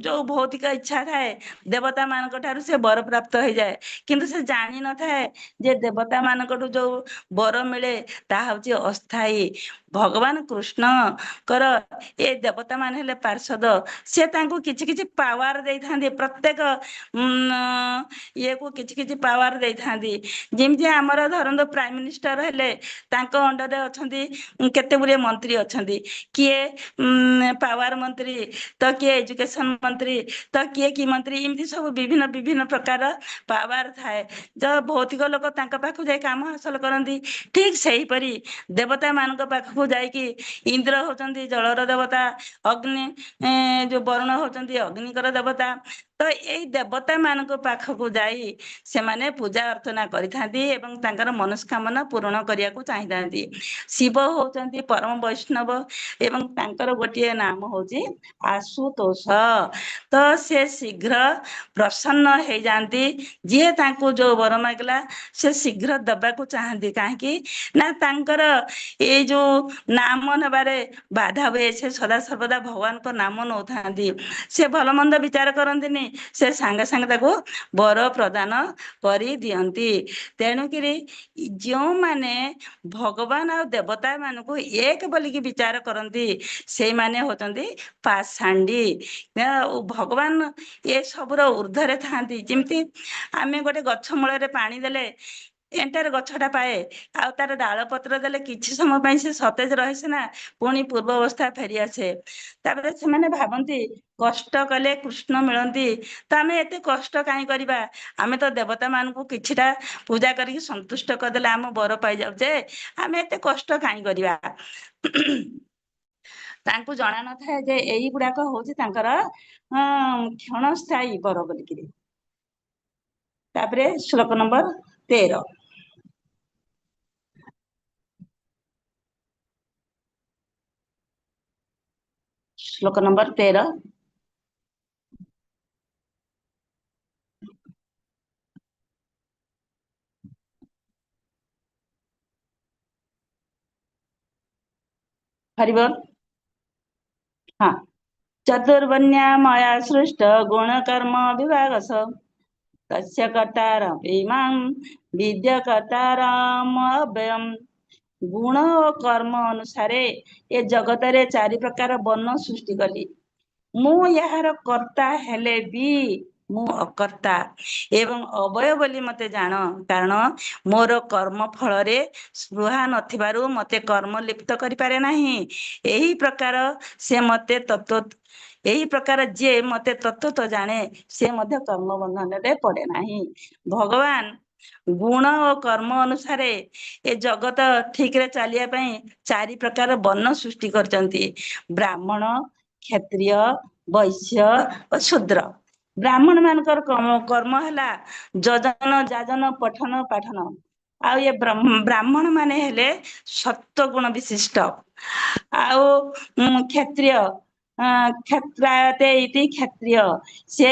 ଯୋଉ ଭୌତିକ ଇଚ୍ଛା ଥାଏ, ଦେବତା ମାନଙ୍କ ଠାରୁ ସେ ବର ପ୍ରାପ୍ତ ହେଇଯାଏ। କିନ୍ତୁ ସେ ଜାଣିନଥାଏ ଯେ ଦେବତା ମାନଙ୍କଠୁ ଯୋଉ ବର ମିଳେ ତାହା ହଉଛି ଅସ୍ଥାୟୀ। ଭଗବାନ କୃଷ୍ଣଙ୍କର ଏ ଦେବତା ମାନେ ହେଲେ ପାର୍ଷଦ, ସେ ତାଙ୍କୁ କିଛି କିଛି ପାୱାର ଦେଇଥାନ୍ତି, ପ୍ରତ୍ୟେକ ଇଏକୁ କିଛି କିଛି ପାୱାର ଦେଇଥାନ୍ତି। ଯେମିତି ଆମର ଧରନ୍ତୁ ପ୍ରାଇମ ମିନିଷ୍ଟର ହେଲେ ତାଙ୍କ ଅଣ୍ଡରରେ ଅଛନ୍ତି କେତେ ଗୁଡ଼ିଏ ମନ୍ତ୍ରୀ ଅଛନ୍ତି, କିଏ ପାୱାର ମନ୍ତ୍ରୀ ତ କିଏ ଏଜୁକେସନ ମନ୍ତ୍ରୀ ତ କିଏ କି ମନ୍ତ୍ରୀ, ଏମିତି ସବୁ ବିଭିନ୍ନ ବିଭିନ୍ନ ପ୍ରକାର ପାୱାର ଥାଏ। ଯ ଭୌତିକ ଲୋକ ତାଙ୍କ ପାଖକୁ ଯାଇ କାମ ହାସଲ କରନ୍ତି। ଠିକ ସେହିପରି ଦେବତା ମାନଙ୍କ ପାଖକୁ ଯାଇକି ଇନ୍ଦ୍ର ହଉଛନ୍ତି ଜଳର ଦେବତା, ଅଗ୍ନି ଯୋଉ ବରୁଣ ହଉଛନ୍ତି ଅଗ୍ନିଙ୍କର ଦେବତା। ତ ଏଇ ଦେବତା ମାନଙ୍କ ପାଖକୁ ଯାଇ ସେମାନେ ପୂଜା ଅର୍ଚ୍ଚନା କରିଥାନ୍ତି ଏବଂ ତାଙ୍କର ମନସ୍କାମନା ପୂରଣ କରିବାକୁ ଚାହିଁଥାନ୍ତି। ଶିବ ହଉଛନ୍ତି ପରମ ବୈଷ୍ଣବ ଏବଂ ତାଙ୍କର ଗୋଟିଏ ନାମ ହଉଛି ଆଶୁତୋଷ। ତ ସେ ଶୀଘ୍ର ପ୍ରସନ୍ନ ହେଇଯାଆନ୍ତି, ଯିଏ ତାଙ୍କୁ ଯୋଉ ବର ମାଗିଲା ସେ ଶୀଘ୍ର ଦବାକୁ ଚାହାନ୍ତି। କାହିଁକି ନା ତାଙ୍କର ଏଇ ଯୋଉ ନାମ ନେବାରେ ବାଧା ହୁଏ, ସେ ସଦା ସର୍ବଦା ଭଗବାନଙ୍କ ନାମ ନଉଥାନ୍ତି, ସେ ଭଲ ମନ୍ଦ ବିଚାର କରନ୍ତିନି, ସେ ସାଙ୍ଗେ ସାଙ୍ଗେ ତାକୁ ବର ପ୍ରଦାନ କରିଦିଅନ୍ତି। ତେଣୁକିରି ଯେଉଁମାନେ ଭଗବାନ ଆଉ ଦେବତା ମାନଙ୍କୁ ଏକ ବୋଲିକି ବିଚାର କରନ୍ତି, ସେଇମାନେ ହଉଛନ୍ତି ପାଷାଣ୍ଡି। ଆଉ ଭଗବାନ ଏ ସବୁର ଉର୍ଦ୍ଧ୍ୱରେ ଥାନ୍ତି। ଯେମିତି ଆମେ ଗୋଟେ ଗଛ ମୂଳରେ ପାଣି ଦେଲେ ଏଣ୍ଟାୟାର ଗଛଟା ପାଏ, ଆଉ ତାର ଡାଳ ପତ୍ର ଦେଲେ କିଛି ସମୟ ପାଇଁ ସେ ସତେଜ ରହେ ସିନା, ପୁଣି ପୂର୍ବ ଅବସ୍ଥା ଫେରି ଆସେ। ତାପରେ ସେମାନେ ଭାବନ୍ତି କଷ୍ଟ କଲେ କୃଷ୍ଣ ମିଳନ୍ତି, ତ ଆମେ ଏତେ କଷ୍ଟ କାହିଁ କରିବା? ଆମେ ତ ଦେବତା ମାନଙ୍କୁ କିଛିଟା ପୂଜା କରିକି ସନ୍ତୁଷ୍ଟ କରିଦେଲେ ଆମ ବର ପାଇଯାଉଛେ, ଆମେ ଏତେ କଷ୍ଟ କାହିଁ କରିବା? ତାଙ୍କୁ ଜଣା ନଥାଏ ଯେ ଏଇଗୁଡାକ ହଉଛି ତାଙ୍କର କ୍ଷଣସ୍ଥାୟୀ ବର ବୋଲିକିରି। ତାପରେ ଶ୍ଲୋକ ନମ୍ବର 13। ଶ୍ଲୋକ ନମ୍ବର 13। ହରିବୋଲ। ହଁ, ଚତୁର୍ବଣ୍ୟା ମୟା ସୃଷ୍ଟ ଗୁଣ କର୍ମ ବିଭାଗଶ ତସ୍ୟ କର୍ତ୍ତାରମ୍ ଇମାଂ ବିଦ୍ୟ କର୍ତ୍ତାରମ୍ ଅବ୍ୟୟମ୍। ଗୁଣ ଓ କର୍ମ ଅନୁସାରେ ଏ ଜଗତରେ ଚାରି ପ୍ରକାର ବର୍ଣ୍ଣ ସୃଷ୍ଟି କଲି। ମୁଁ ଏହାର କର୍ତ୍ତା ହେଲେ ବି ମୁଁ ଅକର୍ତ୍ତା ଏବଂ ଅବୟ ବୋଲି ମତେ ଜାଣ, କାରଣ ମୋର କର୍ମ ଫଳରେ ସ୍ପୃହା ନଥିବାରୁ ମତେ କର୍ମ ଲିପ୍ତ କରିପାରେ ନାହିଁ। ଏହି ପ୍ରକାର ସେ ମତେ ତତ୍ତ୍ୱ, ଏହି ପ୍ରକାର ଯିଏ ମତେ ତତ୍ତ୍ୱତଃ ଜାଣେ ସେ ମଧ୍ୟ କର୍ମ ବନ୍ଧନରେ ପଡେ ନାହିଁ। ଭଗବାନ ଗୁଣ ଓ କର୍ମ ଅନୁସାରେ ଏ ଜଗତ ଠିକରେ ଚାଲିବା ପାଇଁ ଚାରି ପ୍ରକାର ବର୍ଣ୍ଣ ସୃଷ୍ଟି କରିଛନ୍ତି: ବ୍ରାହ୍ମଣ, କ୍ଷତ୍ରିୟ, ବୈଶ୍ୟ ଓ ଶୂଦ୍ର। ବ୍ରାହ୍ମଣ ମାନଙ୍କର କର୍ମ ହେଲା ଯଜନ, ଯାଜନ, ପଠନ, ପାଠନ। ଆଉ ଏ ବ୍ରାହ୍ମଣ ମାନେ ହେଲେ ସତ୍ୱ ଗୁଣ ବିଶିଷ୍ଟ। ଆଉ କ୍ଷତ୍ରିୟ, କ୍ଷତ୍ରାୟତେ ଇତି କ୍ଷତ୍ରିୟ, ସେ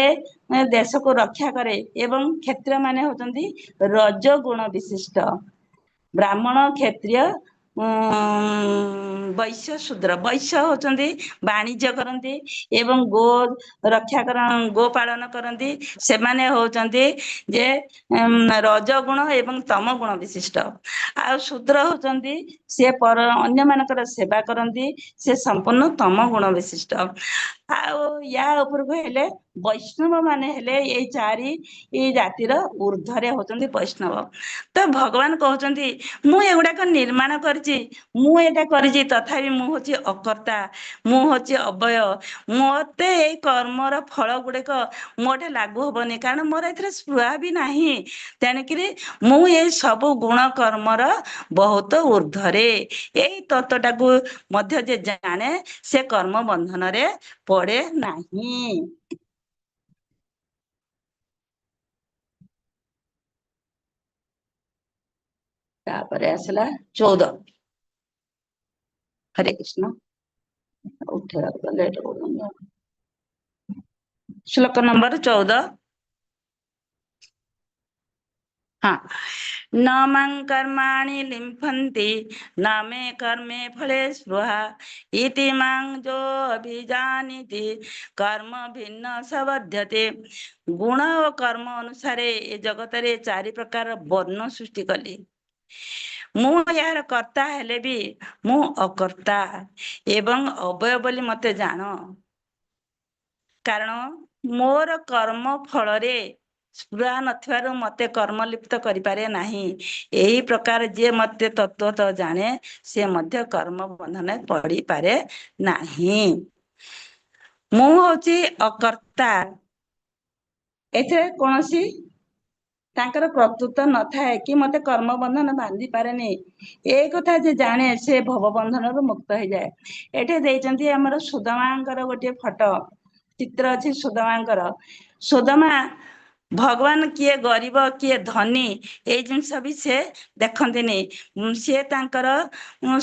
ଦେଶକୁ ରକ୍ଷା କରେ ଏବଂ କ୍ଷତ୍ରିୟ ମାନେ ହଉଛନ୍ତି ରଜ ଗୁଣ ବିଶିଷ୍ଟ। ବ୍ରାହ୍ମଣ, କ୍ଷତ୍ରିୟ, ବୈଶ୍ୟ, ଶୂଦ୍ର। ବୈଶ୍ୟ ହଉଛନ୍ତି ବାଣିଜ୍ୟ କରନ୍ତି ଏବଂ ଗୋ ରକ୍ଷା କର, ଗୋ ପାଳନ କରନ୍ତି। ସେମାନେ ହଉଛନ୍ତି ଯେ ରଜ ଗୁଣ ଏବଂ ତମ ଗୁଣ ବିଶିଷ୍ଟ। ଆଉ ଶୂଦ୍ର ହଉଛନ୍ତି ସେ ପର ଅନ୍ୟମାନଙ୍କର ସେବା କରନ୍ତି, ସେ ସମ୍ପୂର୍ଣ୍ଣ ତମ ଗୁଣ ବିଶିଷ୍ଟ। ଆଉ ୟା ଉପରକୁ ହେଲେ ବୈଷ୍ଣବ ମାନେ ହେଲେ ଏଇ ଚାରି ଏଇ ଜାତିର ଉର୍ଦ୍ଧ୍ୱରେ ହଉଛନ୍ତି ବୈଷ୍ଣବ। ତ ଭଗବାନ କହୁଛନ୍ତି ମୁଁ ଏଗୁଡାକ ନିର୍ମାଣ କରିଛି, ମୁଁ ଏଇଟା କରିଛି, ତଥାପି ମୁଁ ହଉଛି ଅକର୍ତ୍ତା, ମୁଁ ହଉଛି ଅବ୍ୟୟ। ମତେ ଏଇ କର୍ମର ଫଳ ଗୁଡିକ ମୋ ଠେ ଲାଗୁ ହବନି, କାରଣ ମୋର ଏଥିରେ ସ୍ପୃହା ବି ନାହିଁ। ତେଣୁକିରି ମୁଁ ଏଇ ସବୁ ଗୁଣ କର୍ମର ବହୁତ ଉର୍ଦ୍ଧ୍ୱରେ। ଏଇ ତତ୍ତ୍ୱଟାକୁ ମଧ୍ୟ ଯେ ଜାଣେ ସେ କର୍ମ ବନ୍ଧନରେ ପଡେ ନାହିଁ। ତାପରେ ଆସିଲା 14। ହରେ କୃଷ୍ଣ। ଉଠେଇବାକୁ ତ ଲେଟ କରୁଛନ୍ତି। ଶ୍ଲୋକ ନମ୍ବର 14। ହଁ, ନ ମାଂ କର୍ମାଣି ଲିମ୍ଫନ୍ତି ନ ମେ କର୍ମେ ଫଳେ ସ୍ପୃହା ଇତି ମାଂ ଯୋ ଅଭିଜାନିତି କର୍ମ ଭିନ୍ନ ସବଧ୍ୟତେ। ଗୁଣ ଓ କର୍ମ ଅନୁସାରେ ଏ ଜଗତରେ ଚାରି ପ୍ରକାର ବର୍ଣ୍ଣ ସୃଷ୍ଟି କଲି। ମୁଁ ଏହାର କର୍ତ୍ତା ହେଲେ ବି ମୁଁ ଅକର୍ତ୍ତା ଏବଂ ଅବ୍ୟୟ ବୋଲି ମତେ ଜାଣ, କାରଣ ମୋର କର୍ମ ଫଳରେ ସ୍ପୃହା ନଥିବାରୁ ମତେ କର୍ମ ଲିପ୍ତ କରିପାରେ ନାହିଁ। ଏହି ପ୍ରକାର ଯିଏ ମତେ ତତ୍ତ୍ୱତଃ ଜାଣେ ସେ ମଧ୍ୟ କର୍ମ ବନ୍ଧନରେ ପଡିପାରେ ନାହିଁ। ମୁଁ ହଉଛି ଅକର୍ତ୍ତା, ଏଥିରେ କୌଣସି ତାଙ୍କର କର୍ତ୍ତୃତ୍ୱ ନଥାଏ କି ମତେ କର୍ମ ବନ୍ଧନ ବାନ୍ଧି ପାରେନି। ଏ କଥା ଯେ ଜାଣେ ସେ ଭବ ବନ୍ଧନରୁ ମୁକ୍ତ ହେଇଯାଏ। ଏଠି ଦେଇଛନ୍ତି ଆମର ସୁଦାମାଙ୍କର ଗୋଟିଏ ଫଟୋ ଚିତ୍ର ଅଛି ସୁଦାମାଙ୍କର। ସୁଦାମା ଭଗବାନ କିଏ ଗରିବ କିଏ ଧନୀ ଏଇ ଜିନିଷ ବି ସେ ଦେଖନ୍ତିନି। ସିଏ ତାଙ୍କର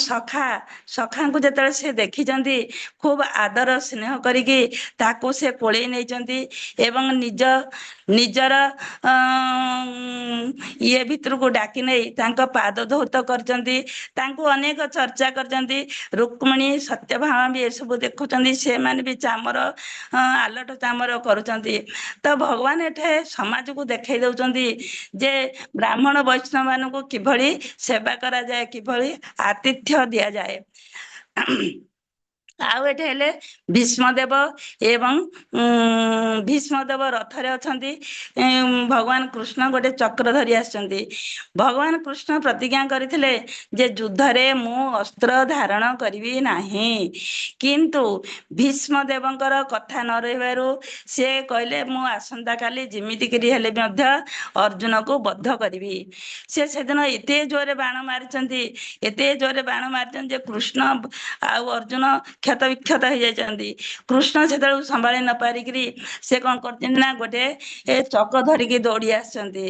ସଖାଙ୍କୁ ଯେତେବେଳେ ସେ ଦେଖିଛନ୍ତି ଖୁବ ଆଦର ସ୍ନେହ କରିକି ତାକୁ ସେ କୋଳେଇ ନେଇଛନ୍ତି ଏବଂ ନିଜର ଇଏ ଭିତରକୁ ଡାକି ନେଇ ତାଙ୍କ ପାଦ ଧୌତ କରିଛନ୍ତି, ତାଙ୍କୁ ଅନେକ ଚର୍ଚ୍ଚା କରିଛନ୍ତି। ରୁକ୍ମିଣୀ ସତ୍ୟଭାମା ବି ଏସବୁ ଦେଖୁଛନ୍ତି, ସେମାନେ ବି ଚାମର ଆଲଟ ଚାମର କରୁଛନ୍ତି। ତ ଭଗବାନ ଏଠାରେ ସମାଜକୁ ଦେଖେଇ ଦଉଛନ୍ତି ଯେ ବ୍ରାହ୍ମଣ ବୈଷ୍ଣବ ମାନଙ୍କୁ କିଭଳି ସେବା କରାଯାଏ, କିଭଳି ଆତିଥ୍ୟ ଦିଆଯାଏ। ଆଉ ଏଠି ହେଲେ ଭୀଷ୍ମଦେବ ଏବଂ ଭୀଷ୍ମଦେବ ରଥରେ ଅଛନ୍ତି, ଭଗବାନ କୃଷ୍ଣ ଗୋଟେ ଚକ୍ର ଧରି ଆସିଛନ୍ତି। ଭଗବାନ କୃଷ୍ଣ ପ୍ରତିଜ୍ଞା କରିଥିଲେ ଯେ ଯୁଦ୍ଧରେ ମୁଁ ଅସ୍ତ୍ର ଧାରଣ କରିବି ନାହିଁ, କିନ୍ତୁ ଭୀଷ୍ମ ଦେବଙ୍କର କଥା ନ ରହିବାରୁ ସେ କହିଲେ ମୁଁ ଆସନ୍ତା କାଲି ଯେମିତିକିରି ହେଲେ ମଧ୍ୟ ଅର୍ଜୁନକୁ ବଦ୍ଧ କରିବି। ସେ ସେଦିନ ଏତେ ଜୋରରେ ବାଣ ମାରିଛନ୍ତି, ଏତେ ଜୋରରେ ବାଣ ମାରିଛନ୍ତି ଯେ କୃଷ୍ଣ ଆଉ ଅର୍ଜୁନ କ୍ଷତ ବିକ୍ଷତ ହେଇଯାଇଛନ୍ତି। କୃଷ୍ଣ ସେତେବେଳକୁ ସମ୍ଭାଳି ନ ପାରିକିରି ସେ କଣ କରିଛନ୍ତି ନା ଗୋଟେ ଚକ ଧରିକି ଦୌଡି ଆସିଛନ୍ତି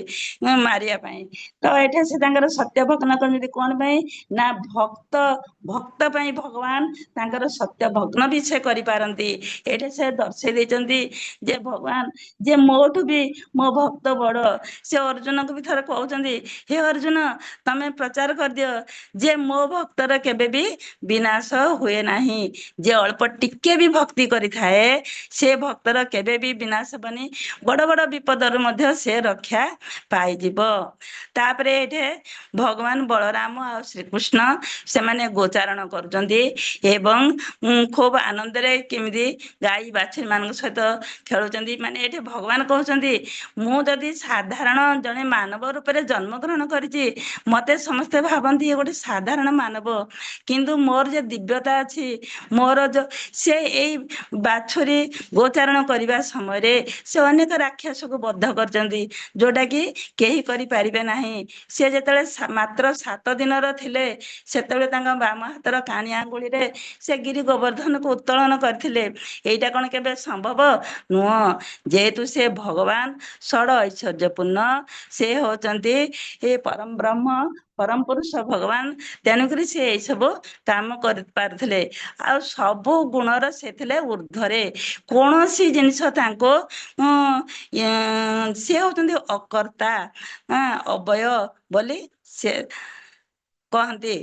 ମାରିବା ପାଇଁ। ତ ଏଠି ସେ ତାଙ୍କର ସତ୍ୟ ଭଗ୍ନ କରିଛନ୍ତି। କଣ ପାଇଁ ନା ଭକ୍ତ, ଭକ୍ତ ପାଇଁ ଭଗବାନ ତାଙ୍କର ସତ୍ୟ ଭଗ୍ନ ବି ସେ କରିପାରନ୍ତି। ଏଠି ସେ ଦର୍ଶେଇ ଦେଇଛନ୍ତି ଯେ ଭଗବାନ ଯେ ମୋଠୁ ବି ମୋ ଭକ୍ତ ବଡ। ସେ ଅର୍ଜୁନକୁ ବି ଥରେ କହୁଛନ୍ତି, ହେ ଅର୍ଜୁନ ତମେ ପ୍ରଚାର କରିଦିଅ ଯେ ମୋ ଭକ୍ତର କେବେ ବି ବିନାଶ ହୁଏ ନାହିଁ। ଯେ ଅଳ୍ପ ଟିକେ ବି ଭକ୍ତି କରିଥାଏ ସେ ଭକ୍ତର କେବେ ବି ବିନାଶ ହେବନି, ବଡ ବଡ ବିପଦରୁ ମଧ୍ୟ ସେ ରକ୍ଷା ପାଇଯିବ। ତାପରେ ଏଠି ଭଗବାନ ବଳରାମ ଆଉ ଶ୍ରୀକୃଷ୍ଣ ସେମାନେ ଗୋଚାରଣ କରୁଛନ୍ତି ଏବଂ ଖୁବ ଆନନ୍ଦରେ କେମିତି ଗାଈ ବାଛୁରୀ ମାନଙ୍କ ସହିତ ଖେଳୁଛନ୍ତି। ମାନେ ଏଠି ଭଗବାନ କହୁଛନ୍ତି ମୁଁ ଯଦି ସାଧାରଣ ଜଣେ ମାନବ ରୂପରେ ଜନ୍ମଗ୍ରହଣ କରିଛି, ମତେ ସମସ୍ତେ ଭାବନ୍ତି ଇଏ ଗୋଟେ ସାଧାରଣ ମାନବ, କିନ୍ତୁ ମୋର ଯେ ଦିବ୍ୟତା ଅଛି, ମୋର ଯୋଉ ସେ ଏଇ ବାଛୁରୀ ଗୋଚାରଣ କରିବା ସମୟରେ ସେ ଅନେକ ରାକ୍ଷସକୁ ବଦ୍ଧ କରିଛନ୍ତି, ଯୋଉଟା କି କେହି କରିପାରିବେ ନାହିଁ। ସେ ଯେତେବେଳେ ମାତ୍ର 7 ଦିନର ଥିଲେ ସେତେବେଳେ ତାଙ୍କ ବାମ ହାତର କାଣି ଆଙ୍ଗୁଳିରେ ସେ ଗିରି ଗୋବର୍ଦ୍ଧନକୁ ଉତ୍ତୋଳନ କରିଥିଲେ। ଏଇଟା କଣ କେବେ ସମ୍ଭବ ନୁହଁ। ଯେହେତୁ ସେ ଭଗବାନ ଷଡ ଐଶ୍ୱର୍ଯ୍ୟପୂର୍ଣ୍ଣ, ସେ ହଉଛନ୍ତି ଏ ପରମ ବ୍ରହ୍ମ ପରମ ପୁରୁଷ ଭଗବାନ, ତେଣୁକରି ସେ ଏଇସବୁ କାମ କରିପାରୁଥିଲେ। ଆଉ ସବୁ ଗୁଣର ସେ ଥିଲେ ଉର୍ଦ୍ଧ୍ୱରେ, କୌଣସି ଜିନିଷ ତାଙ୍କୁ ସେ ହଉଛନ୍ତି ଅକର୍ତ୍ତା, ଅବୟ ବୋଲି ସେ କହନ୍ତି।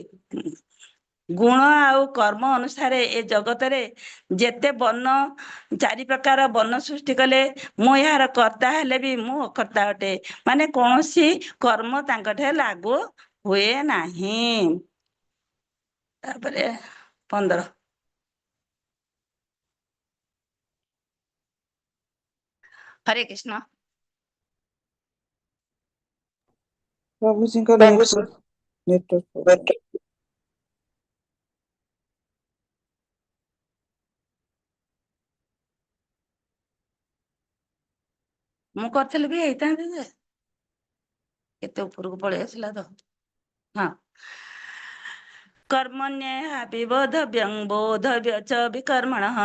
ଗୁଣ ଆଉ କର୍ମ ଅନୁସାରେ ଏ ଜଗତରେ ଯେତେ ବର୍ଣ୍ଣ, 4 ପ୍ରକାର ବର୍ଣ୍ଣ ସୃଷ୍ଟି କଲେ, ମୁଁ ଏହାର କର୍ତ୍ତା ହେଲେ ବି ମୁଁ ଅକର୍ତ୍ତା ଅଟେ। ମାନେ କୌଣସି କର୍ମ ତାଙ୍କଠାରେ ଲାଗୁ ହୁଏ ନାହିଁ। ତାପରେ 15 ହରେ କୃଷ୍ଣ। ପ୍ରଭୁଜୀଙ୍କ ନେଟୱାର୍କ ପ୍ରୋବ୍ଲେମ। ମୁଁ କରିଥିଲି ବି ହେଇଥାନ୍ତେ ଯେ କେତେ ଉପରକୁ ପଳେଇ ଆସିଲା ତ। ହଁ, କର୍ମଣ୍ୟେହାପି ବୋଧବ୍ୟଂ ବୋଧବ୍ୟ ଚ ବିକର୍ମଣଃ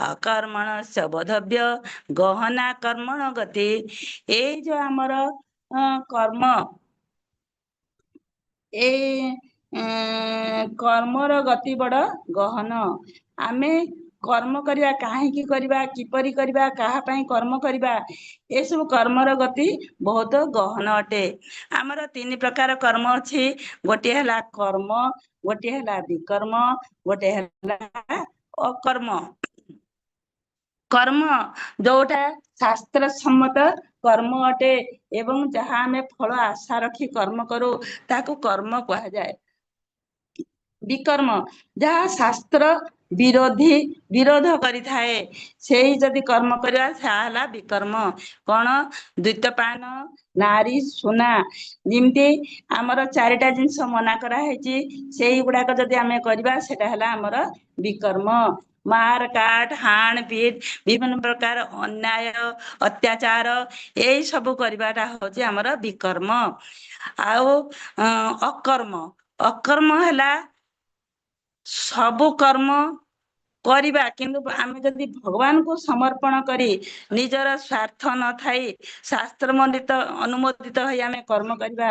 ଅକର୍ମଣଶ୍ଚ ବୋଧବ୍ୟ ଗହନା କର୍ମଣ ଗତି। ଏଇ ଯୋଉ ଆମର କର୍ମ, ଏଇ କର୍ମର ଗତି ବଡ ଗହନ। ଆମେ କର୍ମ କରିବା, କାହିଁକି କରିବା, କିପରି କରିବା, କାହା ପାଇଁ କର୍ମ କରିବା, ଏସବୁ କର୍ମର ଗତି ବହୁତ ଗହନ ଅଟେ। ଆମର 3 ପ୍ରକାର କର୍ମ ଅଛି। ଗୋଟିଏ ହେଲା କର୍ମ, ଗୋଟିଏ ହେଲା ବିକର୍ମ, ଗୋଟିଏ ହେଲା ଅକର୍ମ। କର୍ମ ଯୋଉଟା ଶାସ୍ତ୍ର ସମ୍ମତ କର୍ମ ଅଟେ ଏବଂ ଯାହା ଆମେ ଫଳ ଆଶା ରଖି କର୍ମ କରୁ ତାକୁ କର୍ମ କୁହାଯାଏ। ବିକର୍ମ ଯାହା ଶାସ୍ତ୍ର ବିରୋଧୀ ବିରୋଧ କରିଥାଏ, ସେଇ ଯଦି କର୍ମ କରିବା ତାହା ହେଲା ବିକର୍ମ। କଣ? ଦ୍ୱିତପାନ, ନାରୀ, ସୁନା, ଯେମିତି ଆମର 4ଟା ଜିନିଷ ମନା କରାହେଇଛି, ସେଇଗୁଡାକ ଯଦି ଆମେ କରିବା ସେଟା ହେଲା ଆମର ବିକର୍ମ। ମାର କାଟ, ହାଣ ପିଟ, ବିଭିନ୍ନ ପ୍ରକାର ଅନ୍ୟାୟ ଅତ୍ୟାଚାର, ଏଇ ସବୁ କରିବାଟା ହଉଛି ଆମର ବିକର୍ମ। ଆଉ ଅକର୍ମ, ଅକର୍ମ ହେଲା ସବୁ କର୍ମ କରିବା, କିନ୍ତୁ ଆମେ ଯଦି ଭଗବାନଙ୍କୁ ସମର୍ପଣ କରି ନିଜର ସ୍ୱାର୍ଥ ନଥାଇ ଶାସ୍ତ୍ର ମଣ୍ଡିତ ଅନୁମୋଦିତ ହୋଇ ଆମେ କର୍ମ କରିବା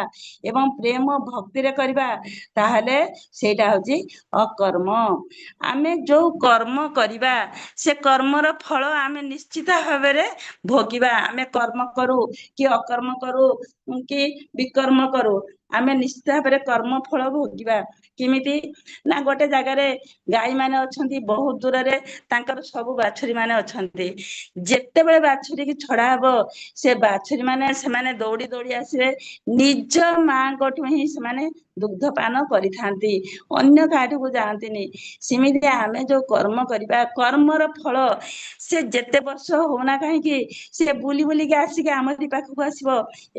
ଏବଂ ପ୍ରେମ ଭକ୍ତିରେ କରିବା, ତାହେଲେ ସେଇଟା ହଉଛି ଅକର୍ମ। ଆମେ ଯୋଉ କର୍ମ କରିବା ସେ କର୍ମର ଫଳ ଆମେ ନିଶ୍ଚିତ ଭାବରେ ଭୋଗିବା। ଆମେ କର୍ମ କରୁ କି ଅକର୍ମ କରୁ କି ବିକର୍ମ କରୁ, ଆମେ ନିଶ୍ଚିତ ଭାବରେ କର୍ମ ଫଳ ଭୋଗିବା। କେମିତି ନା ଗୋଟେ ଜାଗାରେ ଗାଈ ମାନେ ଅଛନ୍ତି ବହୁତ ଦୂରରେ, ତାଙ୍କର ସବୁ ବାଛୁରୀ ମାନେ ଅଛନ୍ତି। ଯେତେବେଳେ ବାଛୁରୀ କି ଛଡା ହବ ସେ ବାଛୁରୀ ମାନେ ସେମାନେ ଦୌଡି ଦୌଡି ଆସିବେ, ନିଜ ମାଙ୍କଠୁ ହିଁ ସେମାନେ ଦୁଗ୍ଧ ପାନ କରିଥାନ୍ତି, ଅନ୍ୟ କାହାଠିକୁ ଯାଆନ୍ତିନି। ସେମିତି ଆମେ ଯୋଉ କର୍ମ କରିବା, କର୍ମର ଫଳ ସେ ଯେତେ ବର୍ଷ ହଉନା କାହିଁକି ସେ ବୁଲି ବୁଲିକି ଆସିକି ଆମରି ପାଖକୁ ଆସିବ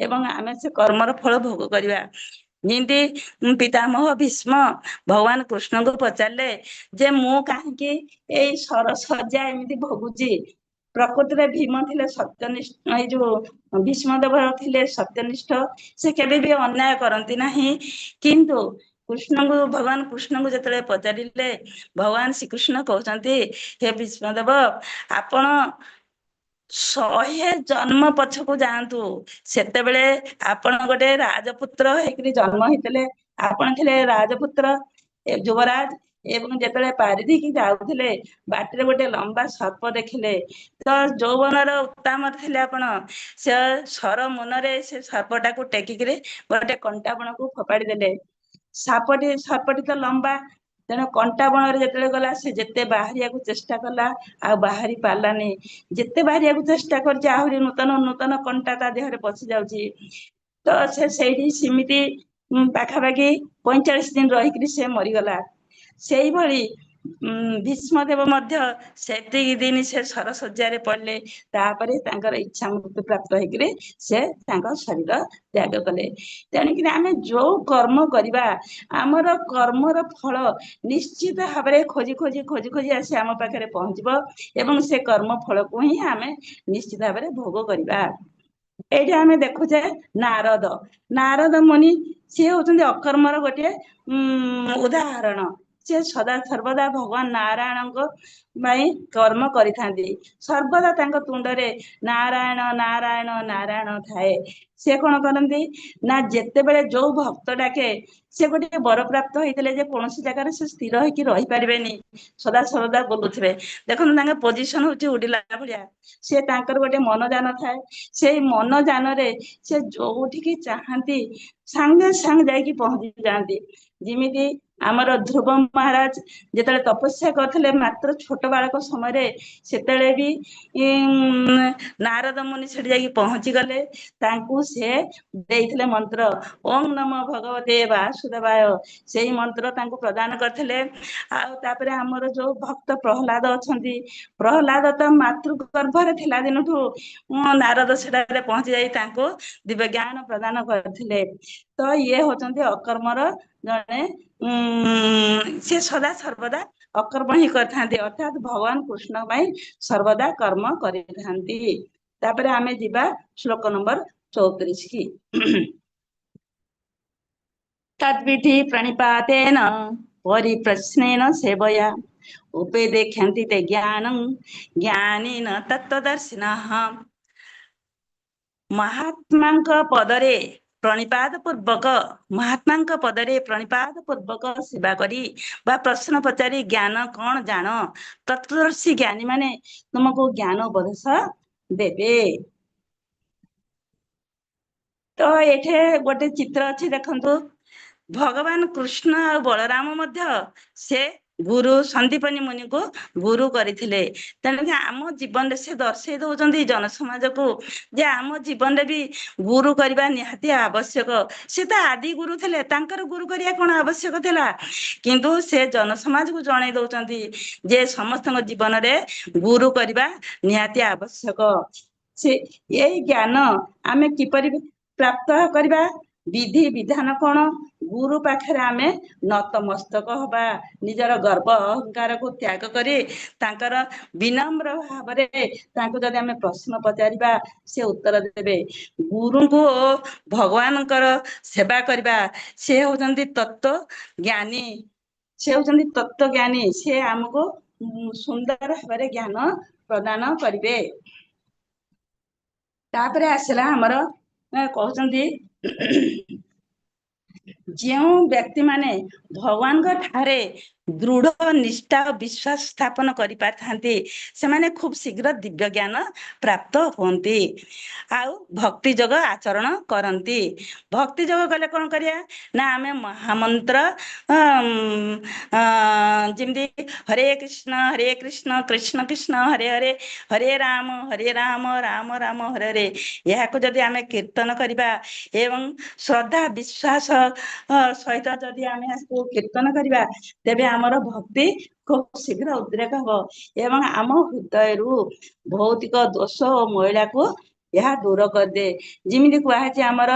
ଏବଂ ଆମେ ସେ କର୍ମର ଫଳ ଭୋଗ କରିବା। ଯେମିତି ପିତାମହ ଭୀଷ୍ମ ଭଗବାନ କୃଷ୍ଣଙ୍କୁ ପଚାରିଲେ ଯେ ମୁଁ କାହିଁକି ଏଇ ସରସଜ୍ଜା ଏମିତି ଭୋଗୁଛି। ପ୍ରକୃତିରେ ଭୀମ ଥିଲେ ସତ୍ୟନିଷ୍ଠ, ଏଇ ଯୋଉ ଭୀଷ୍ମ ଦେବ ଥିଲେ ସତ୍ୟନିଷ୍ଠ, ସେ କେବେ ବି ଅନ୍ୟାୟ କରନ୍ତି ନାହିଁ। କିନ୍ତୁ କୃଷ୍ଣଙ୍କୁ, ଭଗବାନ କୃଷ୍ଣଙ୍କୁ ଯେତେବେଳେ ପଚାରିଲେ, ଭଗବାନ ଶ୍ରୀକୃଷ୍ଣ କହୁଛନ୍ତି, ହେ ଭୀଷ୍ମ ଦେବ, ଆପଣ 100 ଜନ୍ମ ପଛକୁ ଯାଆନ୍ତୁ, ସେତେବେଳେ ଆପଣ ଗୋଟେ ରାଜପୁତ୍ର ହେଇକିରି ଜନ୍ମ ହେଇଥିଲେ, ଆପଣ ଥିଲେ ରାଜପୁତ୍ର ଯୁବରାଜ। ଏବଂ ଯେତେବେଳେ ପାରିଧିକି ଯାଉଥିଲେ, ବାଟରେ ଗୋଟେ ଲମ୍ବା ସର୍ପ ଦେଖିଲେ, ତ ଯୌବନର ଉତ୍ତାମରେ ଥିଲେ ଆପଣ, ସେ ସର ମୁନରେ ସେ ସର୍ପଟାକୁ ଟେକିକିରି ଗୋଟେ କଣ୍ଟା ବଣକୁ ଫୋପାଡି ଦେଲେ। ସର୍ପଟି ତ ଲମ୍ବା, ତେଣୁ କଣ୍ଟା ବଣରେ ଯେତେବେଳେ ଗଲା, ସେ ଯେତେ ବାହାରିବାକୁ ଚେଷ୍ଟା କଲା ଆଉ ବାହାରି ପାରିଲାନି। ଯେତେ ବାହାରିବାକୁ ଚେଷ୍ଟା କରିଛି, ଆହୁରି ନୂତନ ନୂତନ କଣ୍ଟା ତା ଦେହରେ ପଶି ଯାଉଛି। ତ ସେ ସେଇଠି ସେମିତି ପାଖାପାଖି 45 ଦିନ ରହିକିରି ସେ ମରିଗଲା। ସେଇଭଳି ଭୀଷ୍ମ ଦେବ ମଧ୍ୟ ସେତିକି ଦିନ ସେ ସରଶଯ୍ୟାରେ ପଡିଲେ, ତାପରେ ତାଙ୍କର ଇଚ୍ଛା ମୃତ୍ୟୁ ପ୍ରାପ୍ତ ହେଇକିରି ସେ ତାଙ୍କ ଶରୀର ତ୍ୟାଗ କଲେ। ତେଣୁକିରି ଆମେ ଯୋଉ କର୍ମ କରିବା, ଆମର କର୍ମର ଫଳ ନିଶ୍ଚିତ ଭାବରେ ଖୋଜି ଖୋଜି ଖୋଜି ଖୋଜି ଆସି ଆମ ପାଖରେ ପହଞ୍ଚିବ ଏବଂ ସେ କର୍ମ ଫଳକୁ ହିଁ ଆମେ ନିଶ୍ଚିତ ଭାବରେ ଭୋଗ କରିବା। ଏଇଠି ଆମେ ଦେଖୁଛେ ନାରଦ, ନାରଦ ମୁନି ସିଏ ହଉଛନ୍ତି ଅକର୍ମର ଗୋଟିଏ ଉଦାହରଣ। ସେ ସଦା ସର୍ବଦା ଭଗବାନ ନାରାୟଣଙ୍କ ପାଇଁ କର୍ମ କରିଥାନ୍ତି, ସର୍ବଦା ତାଙ୍କ ତୁଣ୍ଡରେ ନାରାୟଣ ନାରାୟଣ ନାରାୟଣ ଥାଏ। ସେ କଣ କରନ୍ତି ନା, ଯେତେବେଳେ ଯୋଉ ଭକ୍ତ ଡାକେ, ସେ ଗୋଟିଏ ବରପ୍ରାପ୍ତ ହେଇଥିଲେ ଯେ କୌଣସି ଜାଗାରେ ସେ ସ୍ଥିର ହେଇକି ରହିପାରିବେନି, ସଦା ସର୍ବଦା ବୁଲୁଥିବେ। ଦେଖନ୍ତୁ, ତାଙ୍କ ପୋଜିସନ ହଉଛି ଉଡିଲା ଭଳିଆ। ସେ ତାଙ୍କର ଗୋଟେ ମନଯାନ ଥାଏ, ସେଇ ମନଯାନରେ ସେ ଯୋଉଠିକି ଚାହାନ୍ତି ସାଙ୍ଗେ ସାଙ୍ଗେ ଯାଇକି ପହଞ୍ଚି ଯାଆନ୍ତି। ଯେମିତି ଆମର ଧ୍ରୁବ ମହାରାଜ ଯେତେବେଳେ ତପସ୍ୟା କରିଥିଲେ ମାତ୍ର ଛୋଟ ବାଳକ ସମୟରେ, ସେତେବେଳେ ବି ନାରଦ ମୁନି ସେଠି ଯାଇକି ପହଞ୍ଚି ଗଲେ। ତାଙ୍କୁ ସେ ଦେଇଥିଲେ ମନ୍ତ୍ର, ଓଁ ନମୋ ଭଗବତେ ବାସୁଦେବାୟ, ସେଇ ମନ୍ତ୍ର ତାଙ୍କୁ ପ୍ରଦାନ କରିଥିଲେ। ଆଉ ତାପରେ ଆମର ଯୋଉ ଭକ୍ତ ପ୍ରହ୍ଲାଦ ଅଛନ୍ତି, ପ୍ରହ୍ଲାଦ ତ ମାତୃ ଗର୍ଭରେ ଥିଲା ଦିନଠୁ ନାରଦ ସେଠାରେ ପହଞ୍ଚି ଯାଇ ତାଙ୍କୁ ଦିବ୍ୟ ଜ୍ଞାନ ପ୍ରଦାନ କରିଥିଲେ। ତ ଇଏ ହଉଛନ୍ତି ଅକର୍ମର ଜଣେ, ସେ ସଦା ସର୍ବଦା ଅକର୍ମ ହିଁ କରିଥାନ୍ତି, ଅର୍ଥାତ ଭଗବାନ କୃଷ୍ଣ ପାଇଁ ସର୍ବଦା କର୍ମ କରିଥାନ୍ତି। ତାପରେ ଆମେ ଯିବା ଶ୍ଲୋକ ନମ୍ବର 34 କି। ତଦ୍ବିଧି ପ୍ରଣିପାତେନ ପରିପ୍ରଶ୍ନେନ ସେବୟା ଉପଦେକ୍ଷନ୍ତି ତେ ଜ୍ଞାନଂ ଜ୍ଞାନିନ ତତ୍ତ୍ୱଦର୍ଶିନଃ। ମହାତ୍ମାଙ୍କ ପଦରେ ପ୍ରଣିପାତ ପୂର୍ବକ, ମହାତ୍ମାଙ୍କ ପଦରେ ପ୍ରଣିପାତ ପୂର୍ବକ ସେବା କରି ବା ପ୍ରଶ୍ନ ପଚାରି ଜ୍ଞାନ କଣ ଜାଣ, ତତ୍ତ୍ୱଦର୍ଶୀ ଜ୍ଞାନୀ ମାନେ ତୁମକୁ ଜ୍ଞାନ ଉପଦେଶ ଦେବେ। ତ ଏଠି ଗୋଟେ ଚିତ୍ର ଅଛି ଦେଖନ୍ତୁ, ଭଗବାନ କୃଷ୍ଣ ଆଉ ବଳରାମ ମଧ୍ୟ ସେ ଗୁରୁ ସନ୍ଦୀପନୀ ମୁନିଙ୍କୁ ଗୁରୁ କରିଥିଲେ। ତେଣୁକି ଆମ ଜୀବନରେ ସେ ଦର୍ଶେଇ ଦଉଛନ୍ତି ଜନସମାଜକୁ ଯେ ଆମ ଜୀବନରେ ବି ଗୁରୁ କରିବା ନିହାତି ଆବଶ୍ୟକ। ସେ ତ ଆଦି ଗୁରୁ ଥିଲେ, ତାଙ୍କର ଗୁରୁ କରିବା କଣ ଆବଶ୍ୟକ ଥିଲା? କିନ୍ତୁ ସେ ଜନସମାଜକୁ ଜଣେଇ ଦଉଛନ୍ତି ଯେ ସମସ୍ତଙ୍କ ଜୀବନରେ ଗୁରୁ କରିବା ନିହାତି ଆବଶ୍ୟକ। ସେ ଏଇ ଜ୍ଞାନ ଆମେ କିପରି ପ୍ରାପ୍ତ କରିବା, ବିଧି ବିଧାନ କଣ? ଗୁରୁ ପାଖରେ ଆମେ ନତମସ୍ତକ ହବା, ନିଜର ଗର୍ବ ଅହଙ୍କାରକୁ ତ୍ୟାଗ କରି ତାଙ୍କର ବିନମ୍ର ଭାବରେ ତାଙ୍କୁ ଯଦି ଆମେ ପ୍ରଶ୍ନ ପଚାରିବା, ସେ ଉତ୍ତର ଦେବେ। ଗୁରୁଙ୍କୁ ଓ ଭଗବାନଙ୍କର ସେବା କରିବା, ସେ ହଉଛନ୍ତି ତତ୍ତ୍ୱ ଜ୍ଞାନୀ, ସେ ହଉଛନ୍ତି ତତ୍ତ୍ୱ ଜ୍ଞାନୀ, ସେ ଆମକୁ ସୁନ୍ଦର ଭାବରେ ଜ୍ଞାନ ପ୍ରଦାନ କରିବେ। ତାପରେ ଆସିଲା ଆମର କହୁଛନ୍ତି, ଯେଉଁ ବ୍ୟକ୍ତି ମାନେ ଭଗବାନଙ୍କ ଠାରେ ଦୃଢ ନିଷ୍ଠା ଓ ବିଶ୍ୱାସ ସ୍ଥାପନ କରିପାରିଥାନ୍ତି, ସେମାନେ ଖୁବ ଶୀଘ୍ର ଦିବ୍ୟ ଜ୍ଞାନ ପ୍ରାପ୍ତ ହୁଅନ୍ତି ଆଉ ଭକ୍ତି ଯୋଗ ଆଚରଣ କରନ୍ତି। ଭକ୍ତି ଯୋଗ କଲେ କଣ କରିବା ନା, ଆମେ ମହାମନ୍ତ୍ର ଯେମିତି ହରେ କୃଷ୍ଣ ହରେ କୃଷ୍ଣ କୃଷ୍ଣ କୃଷ୍ଣ ହରେ ହରେ, ହରେ ରାମ ହରେ ରାମ ରାମ ରାମ ହରେ ହରେ, ଏହାକୁ ଯଦି ଆମେ କୀର୍ତ୍ତନ କରିବା ଏବଂ ଶ୍ରଦ୍ଧା ବିଶ୍ୱାସ ସହିତ ଯଦି ଆମେ ଏହାକୁ କୀର୍ତ୍ତନ କରିବା, ତେବେ ଆମର ଭକ୍ତି ଖୁବ ଶୀଘ୍ର ଉଦ୍ରେକ ହବ ଏବଂ ଆମ ହୃଦୟରୁ ଭୌତିକ ଦୋଷ ଓ ମଇଳାକୁ ଏହା ଦୂର କରିଦିଏ। ଯେମିତି କୁହାଯାଇଛି ଆମର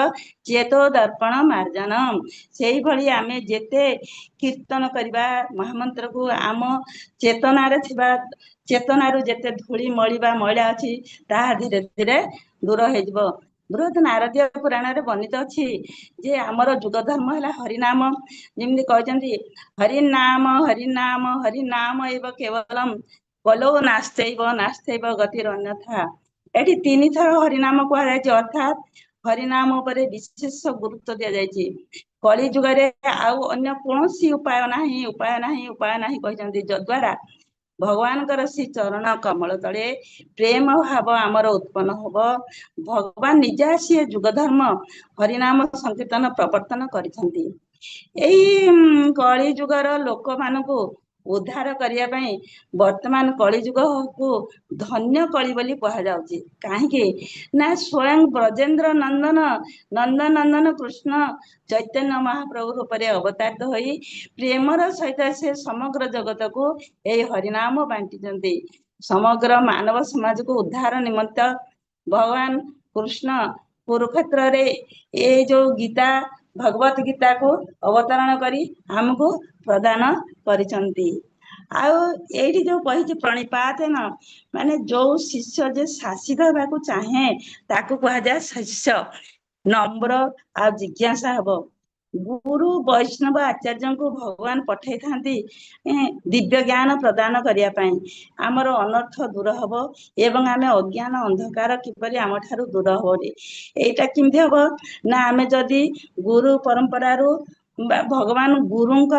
ଚେତୋ ଦର୍ପଣ ମାର୍ଜନ, ସେଇଭଳି ଆମେ ଯେତେ କୀର୍ତ୍ତନ କରିବା ମହାମନ୍ତ୍ରକୁ, ଆମ ଚେତନାରେ ଥିବା ଚେତନାରୁ ଯେତେ ଧୂଳି ମଳି ବା ମଇଳା ଅଛି ତାହା ଧୀରେ ଧୀରେ ଦୂର ହେଇଯିବ। ବୃହତ ନାରଦୀୟ ପୁରାଣରେ ବର୍ଣ୍ଣିତ ଅଛି ଯେ ଆମର ଯୁଗ ଧର୍ମ ହେଲା ହରିନାମ। ଯେମିତି କହିଛନ୍ତି ହରିନାମ ହରିନାମ ହରିନାମ ଏବ କେବଳମ କଲୌ ନାସ୍ତୈବ ନାସ୍ତୈବ ଗତିର ଅନ୍ୟଥା। ଏଠି 3 ଥର ହରିନାମ କୁହାଯାଇଛି, ଅର୍ଥାତ୍ ହରିନାମ ଉପରେ ବିଶେଷ ଗୁରୁତ୍ୱ ଦିଆଯାଇଛି। କଳି ଯୁଗରେ ଆଉ ଅନ୍ୟ କୌଣସି ଉପାୟ ନାହିଁ, ଉପାୟ ନାହିଁ, ଉପାୟ ନାହିଁ କହିଛନ୍ତି, ଯଦ୍ୱାରା ଭଗବାନଙ୍କର ଶ୍ରୀ ଚରଣ କମଳ ତଳେ ପ୍ରେମ ଭାବ ଆମର ଉତ୍ପନ୍ନ ହବ। ଭଗବାନ ନିଜେ ଆସି ଏ ଯୁଗ ଧର୍ମ ହରିନାମ ସଂକୀର୍ତ୍ତନ ପ୍ରବର୍ତ୍ତନ କରିଛନ୍ତି। ଏଇ କଳି ଯୁଗର ଲୋକମାନଙ୍କୁ ଉଦ୍ଧାର କରିବା ପାଇଁ ବର୍ତ୍ତମାନ କଳି ଯୁଗକୁ ଧନ୍ୟ କଳି ବୋଲି କୁହାଯାଉଛି। କାହିଁକି ନା ସ୍ୱୟଂ ବ୍ରଜେନ୍ଦ୍ର ନନ୍ଦନ ନନ୍ଦ ନନ୍ଦନ କୃଷ୍ଣ ଚୈତନ୍ୟ ମହାପ୍ରଭୁ ରୂପରେ ଅବତାରିତ ହୋଇ ପ୍ରେମର ସହିତ ସେ ସମଗ୍ର ଜଗତକୁ ଏଇ ହରିନାମ ବାଣ୍ଟିଛନ୍ତି। ସମଗ୍ର ମାନବ ସମାଜକୁ ଉଦ୍ଧାର ନିମନ୍ତେ ଭଗବାନ କୃଷ୍ଣ କୁରୁକ୍ଷେତ୍ରରେ ଏଇ ଯୋଉ ଗୀତା ଭଗବତ ଗୀତାକୁ ଅବତରଣ କରି ଆମକୁ ପ୍ରଦାନ କରିଛନ୍ତି। ଆଉ ଏଇଠି ଯୋଉ କହିଛି ପ୍ରଣିପାତେନ, ମାନେ ଯୋଉ ଶିଷ୍ୟ ଯେ ଶାସିତ ହେବାକୁ ଚାହେଁ ତାକୁ କୁହାଯାଏ ଶିଷ୍ୟ। ନମ୍ର ଆଉ ଜିଜ୍ଞାସା ହବ। ଗୁରୁ ବୈଷ୍ଣବ ଆଚାର୍ଯ୍ୟଙ୍କୁ ଭଗବାନ ପଠେଇଥାନ୍ତି ଦିବ୍ୟ ଜ୍ଞାନ ପ୍ରଦାନ କରିବା ପାଇଁ। ଆମର ଅନର୍ଥ ଦୂର ହବ ଏବଂ ଆମେ ଅଜ୍ଞାନ ଅନ୍ଧକାର କିପରି ଆମ ଠାରୁ ଦୂର ହବ। ଏଇଟା କେମିତି ହବ ନା ଆମେ ଯଦି ଗୁରୁ ପରମ୍ପରାରୁ ବା ଭଗବାନ ଗୁରୁଙ୍କ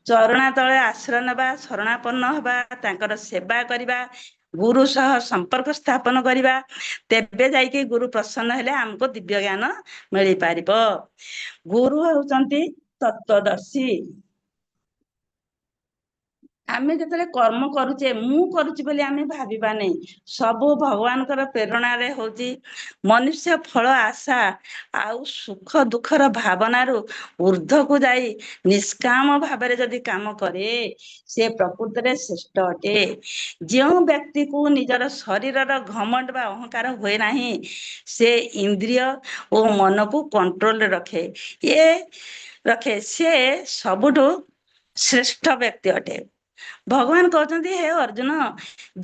ଚରଣା ତଳେ ଆଶ୍ରୟ ନେବା, ଶରଣାପନ୍ନ ହବା, ତାଙ୍କର ସେବା କରିବା, ଗୁରୁ ସହ ସମ୍ପର୍କ ସ୍ଥାପନ କରିବା, ତେବେ ଯାଇକି ଗୁରୁ ପ୍ରସନ୍ନ ହେଲେ ଆମକୁ ଦିବ୍ୟ ଜ୍ଞାନ ମିଳିପାରିବ। ଗୁରୁ ହେଉଛନ୍ତି ତତ୍ଵଦର୍ଶୀ। ଆମେ ଯେତେବେଳେ କର୍ମ କରୁଛେ, ମୁଁ କରୁଛି ବୋଲି ଆମେ ଭାବିବା ନାହିଁ, ସବୁ ଭଗବାନଙ୍କର ପ୍ରେରଣାରେ ହଉଛି। ମନୁଷ୍ୟ ଫଳ ଆଶା ଆଉ ସୁଖ ଦୁଃଖର ଭାବନାରୁ ଉର୍ଦ୍ଧ୍ୱକୁ ଯାଇ ନିଷ୍କାମ ଭାବରେ ଯଦି କାମ କରେ, ସେ ପ୍ରକୃତରେ ଶ୍ରେଷ୍ଠ ଅଟେ। ଯେଉଁ ବ୍ୟକ୍ତିକୁ ନିଜର ଶରୀରର ଘମଣ୍ଡ ବା ଅହଙ୍କାର ହୁଏ ନାହିଁ, ସେ ଇନ୍ଦ୍ରିୟ ଓ ମନକୁ କଣ୍ଟ୍ରୋଲରେ ରଖେ, ରଖେ, ସେ ସବୁଠୁ ଶ୍ରେଷ୍ଠ ବ୍ୟକ୍ତି ଅଟେ। ଭଗବାନ କହୁଛନ୍ତି, ହେ ଅର୍ଜୁନ,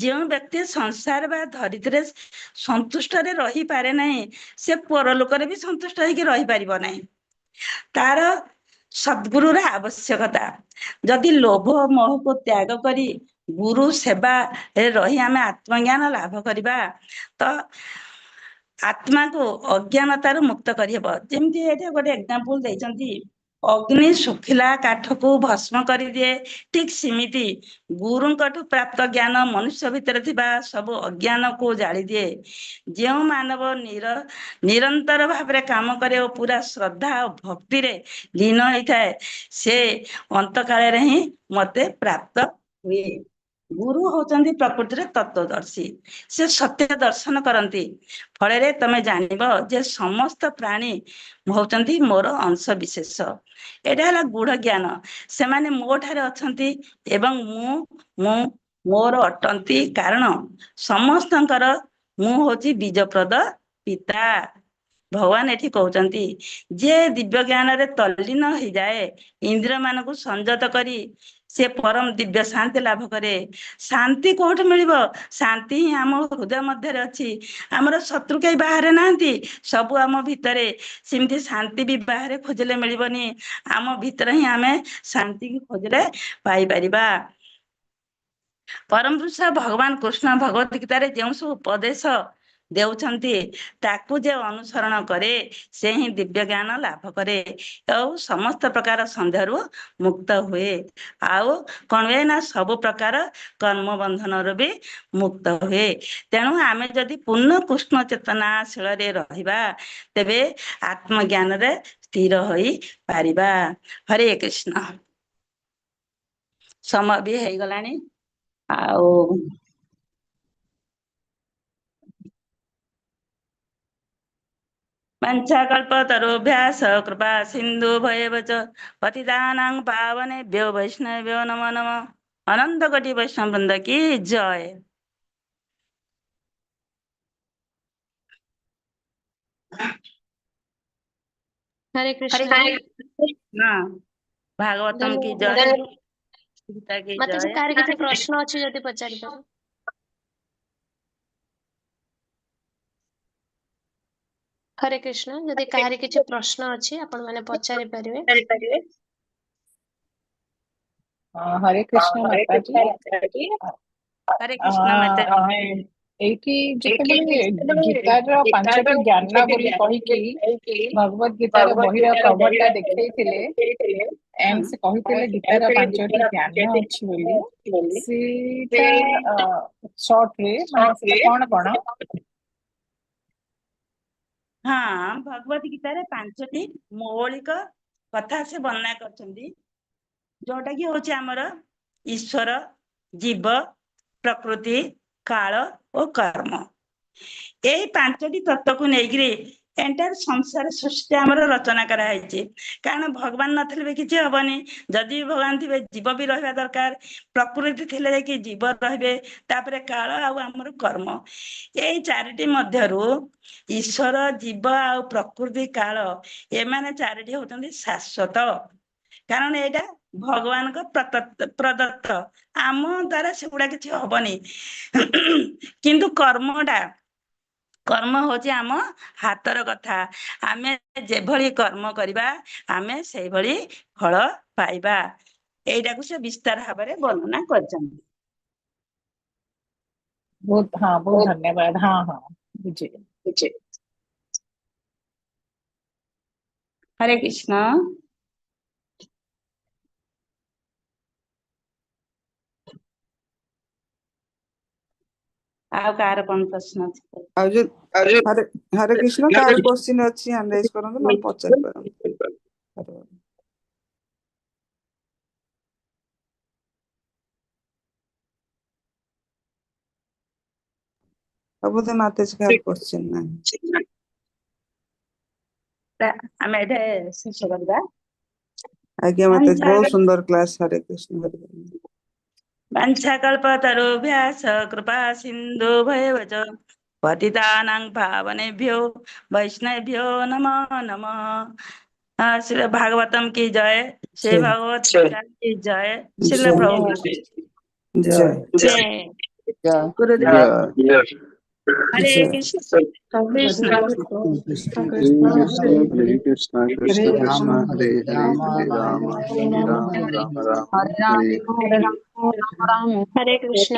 ଯେଉଁ ବ୍ୟକ୍ତି ସଂସାର ବା ଧରିତ୍ରୀରେ ସନ୍ତୁଷ୍ଟରେ ରହିପାରେ ନାହିଁ, ସେ ପରଲୋକରେ ବି ସନ୍ତୁଷ୍ଟ ହେଇକି ରହିପାରିବ ନାହିଁ। ତାର ସଦ୍ଗୁରୁର ଆବଶ୍ୟକତା। ଯଦି ଲୋଭ ମୋହକୁ ତ୍ୟାଗ କରି ଗୁରୁ ସେବାରେ ରହି ଆମେ ଆତ୍ମଜ୍ଞାନ ଲାଭ କରିବା, ତ ଆତ୍ମାକୁ ଅଜ୍ଞାନତାରୁ ମୁକ୍ତ କରିହେବ। ଯେମିତି ଏଠି ଗୋଟେ ଏକ୍ଜାମ୍ପଲ ଦେଇଛନ୍ତି, ଅଗ୍ନି ଶୁଖିଲା କାଠକୁ ଭସ୍ମ କରିଦିଏ, ଠିକ ସେମିତି ଗୁରୁଙ୍କଠୁ ପ୍ରାପ୍ତ ଜ୍ଞାନ ମନୁଷ୍ୟ ଭିତରେ ଥିବା ସବୁ ଅଜ୍ଞାନକୁ ଜାଳିଦିଏ। ଯେଉଁ ମାନବ ନିରନ୍ତର ଭାବରେ କାମ କରେ ଓ ପୁରା ଶ୍ରଦ୍ଧା ଓ ଭକ୍ତିରେ ଲୀନ ହେଇଥାଏ, ସେ ଅନ୍ତକାଳରେ ହିଁ ମତେ ପ୍ରାପ୍ତ ହୁଏ। ଗୁରୁ ହଉଛନ୍ତି ପ୍ରକୃତିରେ ତତ୍ଵଦର୍ଶୀ, ସେ ସତ୍ୟ ଦର୍ଶନ କରନ୍ତି। ଫଳରେ ତମେ ଜାଣିବ ଯେ ସମସ୍ତ ପ୍ରାଣୀ ହଉଛନ୍ତି ମୋର ଅଂଶ ବିଶେଷ। ଏଇଟା ହେଲା ଗୁଢ ଜ୍ଞାନ। ସେମାନେ ମୋ ଠାରେ ଅଛନ୍ତି ଏବଂ ମୁଁ ମୁଁ ମୋର ଅଟନ୍ତି, କାରଣ ସମସ୍ତଙ୍କର ମୁଁ ହଉଛି ବୀଜପ୍ରଦ ପିତା। ଭଗବାନ ଏଠି କହୁଛନ୍ତି, ଯେ ଦିବ୍ୟ ଜ୍ଞାନରେ ତଲ୍ଲୀନ ହେଇଯାଏ, ଇନ୍ଦ୍ରିୟ ମାନଙ୍କୁ ସଂଯତ କରି ସେ ପରମ ଦିବ୍ୟ ଶାନ୍ତି ଲାଭ କରେ। ଶାନ୍ତି କୋଉଠି ମିଳିବ? ଶାନ୍ତି ହିଁ ଆମ ହୃଦୟ ମଧ୍ୟରେ ଅଛି। ଆମର ଶତ୍ରୁ କେହି ବାହାରେ ନାହାନ୍ତି, ସବୁ ଆମ ଭିତରେ। ସେମିତି ଶାନ୍ତି ବି ବାହାରେ ଖୋଜିଲେ ମିଳିବନି, ଆମ ଭିତରେ ହିଁ ଆମେ ଶାନ୍ତିକୁ ଖୋଜିଲେ ପାଇପାରିବା। ପରମ ପୁରୁଷ ଭଗବାନ କୃଷ୍ଣ ଭଗବତ ଗୀତାରେ ଯେଉଁ ସବୁ ଉପଦେଶ ଦେଉଛନ୍ତି, ତାକୁ ଯେ ଅନୁସରଣ କରେ ସେ ହିଁ ଦିବ୍ୟ ଜ୍ଞାନ ଲାଭ କରେ ଆଉ ସମସ୍ତ ପ୍ରକାର ସନ୍ଦେହରୁ ମୁକ୍ତ ହୁଏ। ଆଉ କଣ ହୁଏ ନା ସବୁ ପ୍ରକାର କର୍ମ ବନ୍ଧନରୁ ବି ମୁକ୍ତ ହୁଏ। ତେଣୁ ଆମେ ଯଦି ପୂର୍ଣ୍ଣ କୃଷ୍ଣ ଚେତନାଶୀଳରେ ରହିବା, ତେବେ ଆତ୍ମଜ୍ଞାନରେ ସ୍ଥିର ହୋଇ ପାରିବା। ହରେ କୃଷ୍ଣ। ସମୟ ବି ହେଇଗଲାଣି ଆଉ वाञ्छाकल्पतरुभ्यश्च कृपा सिन्धुभ्य एव च पतितानां पावनेभ्यो वैष्णवेभ्यो नमो नमः। अनंत कोटि वैष्णव वृंद की जय। ହରେ हरे କୃଷ୍ଣ। कृष्ण। भागवतम की ଧନ୍ୟବାଦ। जय। गीता की ମାତାଜୀ, जय। କାହାର କିଛି ପ୍ରଶ୍ନ ଅଛି ଯଦି ପଚାରି ପାରିବେ। ହରେ କୃଷ୍ଣ। ଯଦି କାହାରି କିଛି ପ୍ରଶ୍ନ ଅଛି, ଆପଣ ମାନେ ପଚାରି ପାରିବେ। ହରେ କୃଷ୍ଣ ମାତାଜୀ। ହରେ କୃଷ୍ଣ ମାତା। ଏଇଠି ଯେତେବେଳେ ଗୀତାର ପାଞ୍ଚଟି ଜ୍ଞାନ ବୋଲି କହିକି ଭଗବତ ଗୀତାର ବହିର କଭର ଟା ଦେଖେଇଥିଲେ ଏଣ୍ଡ ସେ କହିଥିଲେ ଗୀତାର ପାଞ୍ଚଟି ଜ୍ଞାନ ଅଛି ବୋଲି, ସେଇଟା ସର୍ଟ ରେ ମାନେ ସେଟା କଣ କଣ? ହଁ, ଭଗବତ ଗୀତାରେ ପାଞ୍ଚଟି ମୌଳିକ କଥା ସେ ବର୍ଣ୍ଣନା କରିଛନ୍ତି, ଯୋଉଟା କି ହଉଛି ଆମର ଈଶ୍ୱର, ଜୀବ, ପ୍ରକୃତି, କାଳ ଓ କର୍ମ। ଏଇ ପାଞ୍ଚଟି ତତ୍ତ୍ୱକୁ ନେଇକିରି ଏଣ୍ଟାୟାର ସଂସାର ସୃଷ୍ଟି ଆମର ରଚନା କରାହେଇଛି। କାରଣ ଭଗବାନ ନଥିଲେ ବି କିଛି ହବନି। ଯଦି ବି ଭଗବାନ ଥିବେ, ଜୀବ ବି ରହିବା ଦରକାର। ପ୍ରକୃତି ଥିଲେ ଯାଇକି ଜୀବ ରହିବେ, ତାପରେ କାଳ ଆଉ ଆମର କର୍ମ। ଏଇ ଚାରିଟି ମଧ୍ୟରୁ ଈଶ୍ୱର, ଜୀବ ଆଉ ପ୍ରକୃତି, କାଳ, ଏମାନେ ଚାରିଟି ହଉଛନ୍ତି ଶାଶ୍ୱତ। କାରଣ ଏଇଟା ଭଗବାନଙ୍କ ପ୍ରଦତ୍ତ, ଆମ ଦ୍ଵାରା ସେଗୁଡା କିଛି ହବନି। କିନ୍ତୁ କର୍ମ ହଉଛି ଆମ ହାତର କଥା। ଆମେ ଯେଭଳି କର୍ମ କରିବା, ଆମେ ସେଇଭଳି ଫଳ ପାଇବା। ଏଇଟାକୁ ସେ ବିସ୍ତାର ଭାବରେ ବର୍ଣ୍ଣନା କରିଛନ୍ତି। ବହୁତ, ହଁ, ବହୁତ ଧନ୍ୟବାଦ। ହଁ, ବୁଝିଲି। ହରେ କୃଷ୍ଣ। ଆଉ କାହାର କଣ ପ୍ରଶ୍ନ ଅଛି? ଆଉ ଯୋଉ ହରେ ହରେ କୃଷ୍ଣ, କାହାର କୋଶ୍ଚିନ୍ ଅଛି ହ୍ୟାଣ୍ଡ ରାଇଜ କରନ୍ତୁ, ନହେଲେ ପଚାରି ପାରନ୍ତୁ। ହରେ। ଆଉ ବୋଧେ ମାତାଜୀ କାହାର କୋଶ୍ଚିନ୍ ନାହିଁ। ଆମେ ଏଠି ଶେଷ କରିବା। ଆଜ୍ଞା ମାତାଜୀ, ବହୁତ ସୁନ୍ଦର କ୍ଲାସ। ହରେ କୃଷ୍ଣ, ହରେ କୃଷ୍ଣ। वाञ्छाकल्पतरुभ्यश्च कृपा सिन्धुभ्य एव च पतितानां पावनेभ्यो वैष्णवेभ्यो नमो नमः। श्री भागवतम की जय। श्री जय। भगवत गीता की जय। श्रील जय। प्रभुपाद ଜୟ। ଜୟ। गुरुदेव। ଜୟ। हरे ଜୟ। Krishna Krishna Krishna Hare Krishna, Krishna Krishna, Hare Hare, Hare Rama, Hare Rama, Rama Rama, Hare Hare Krishna.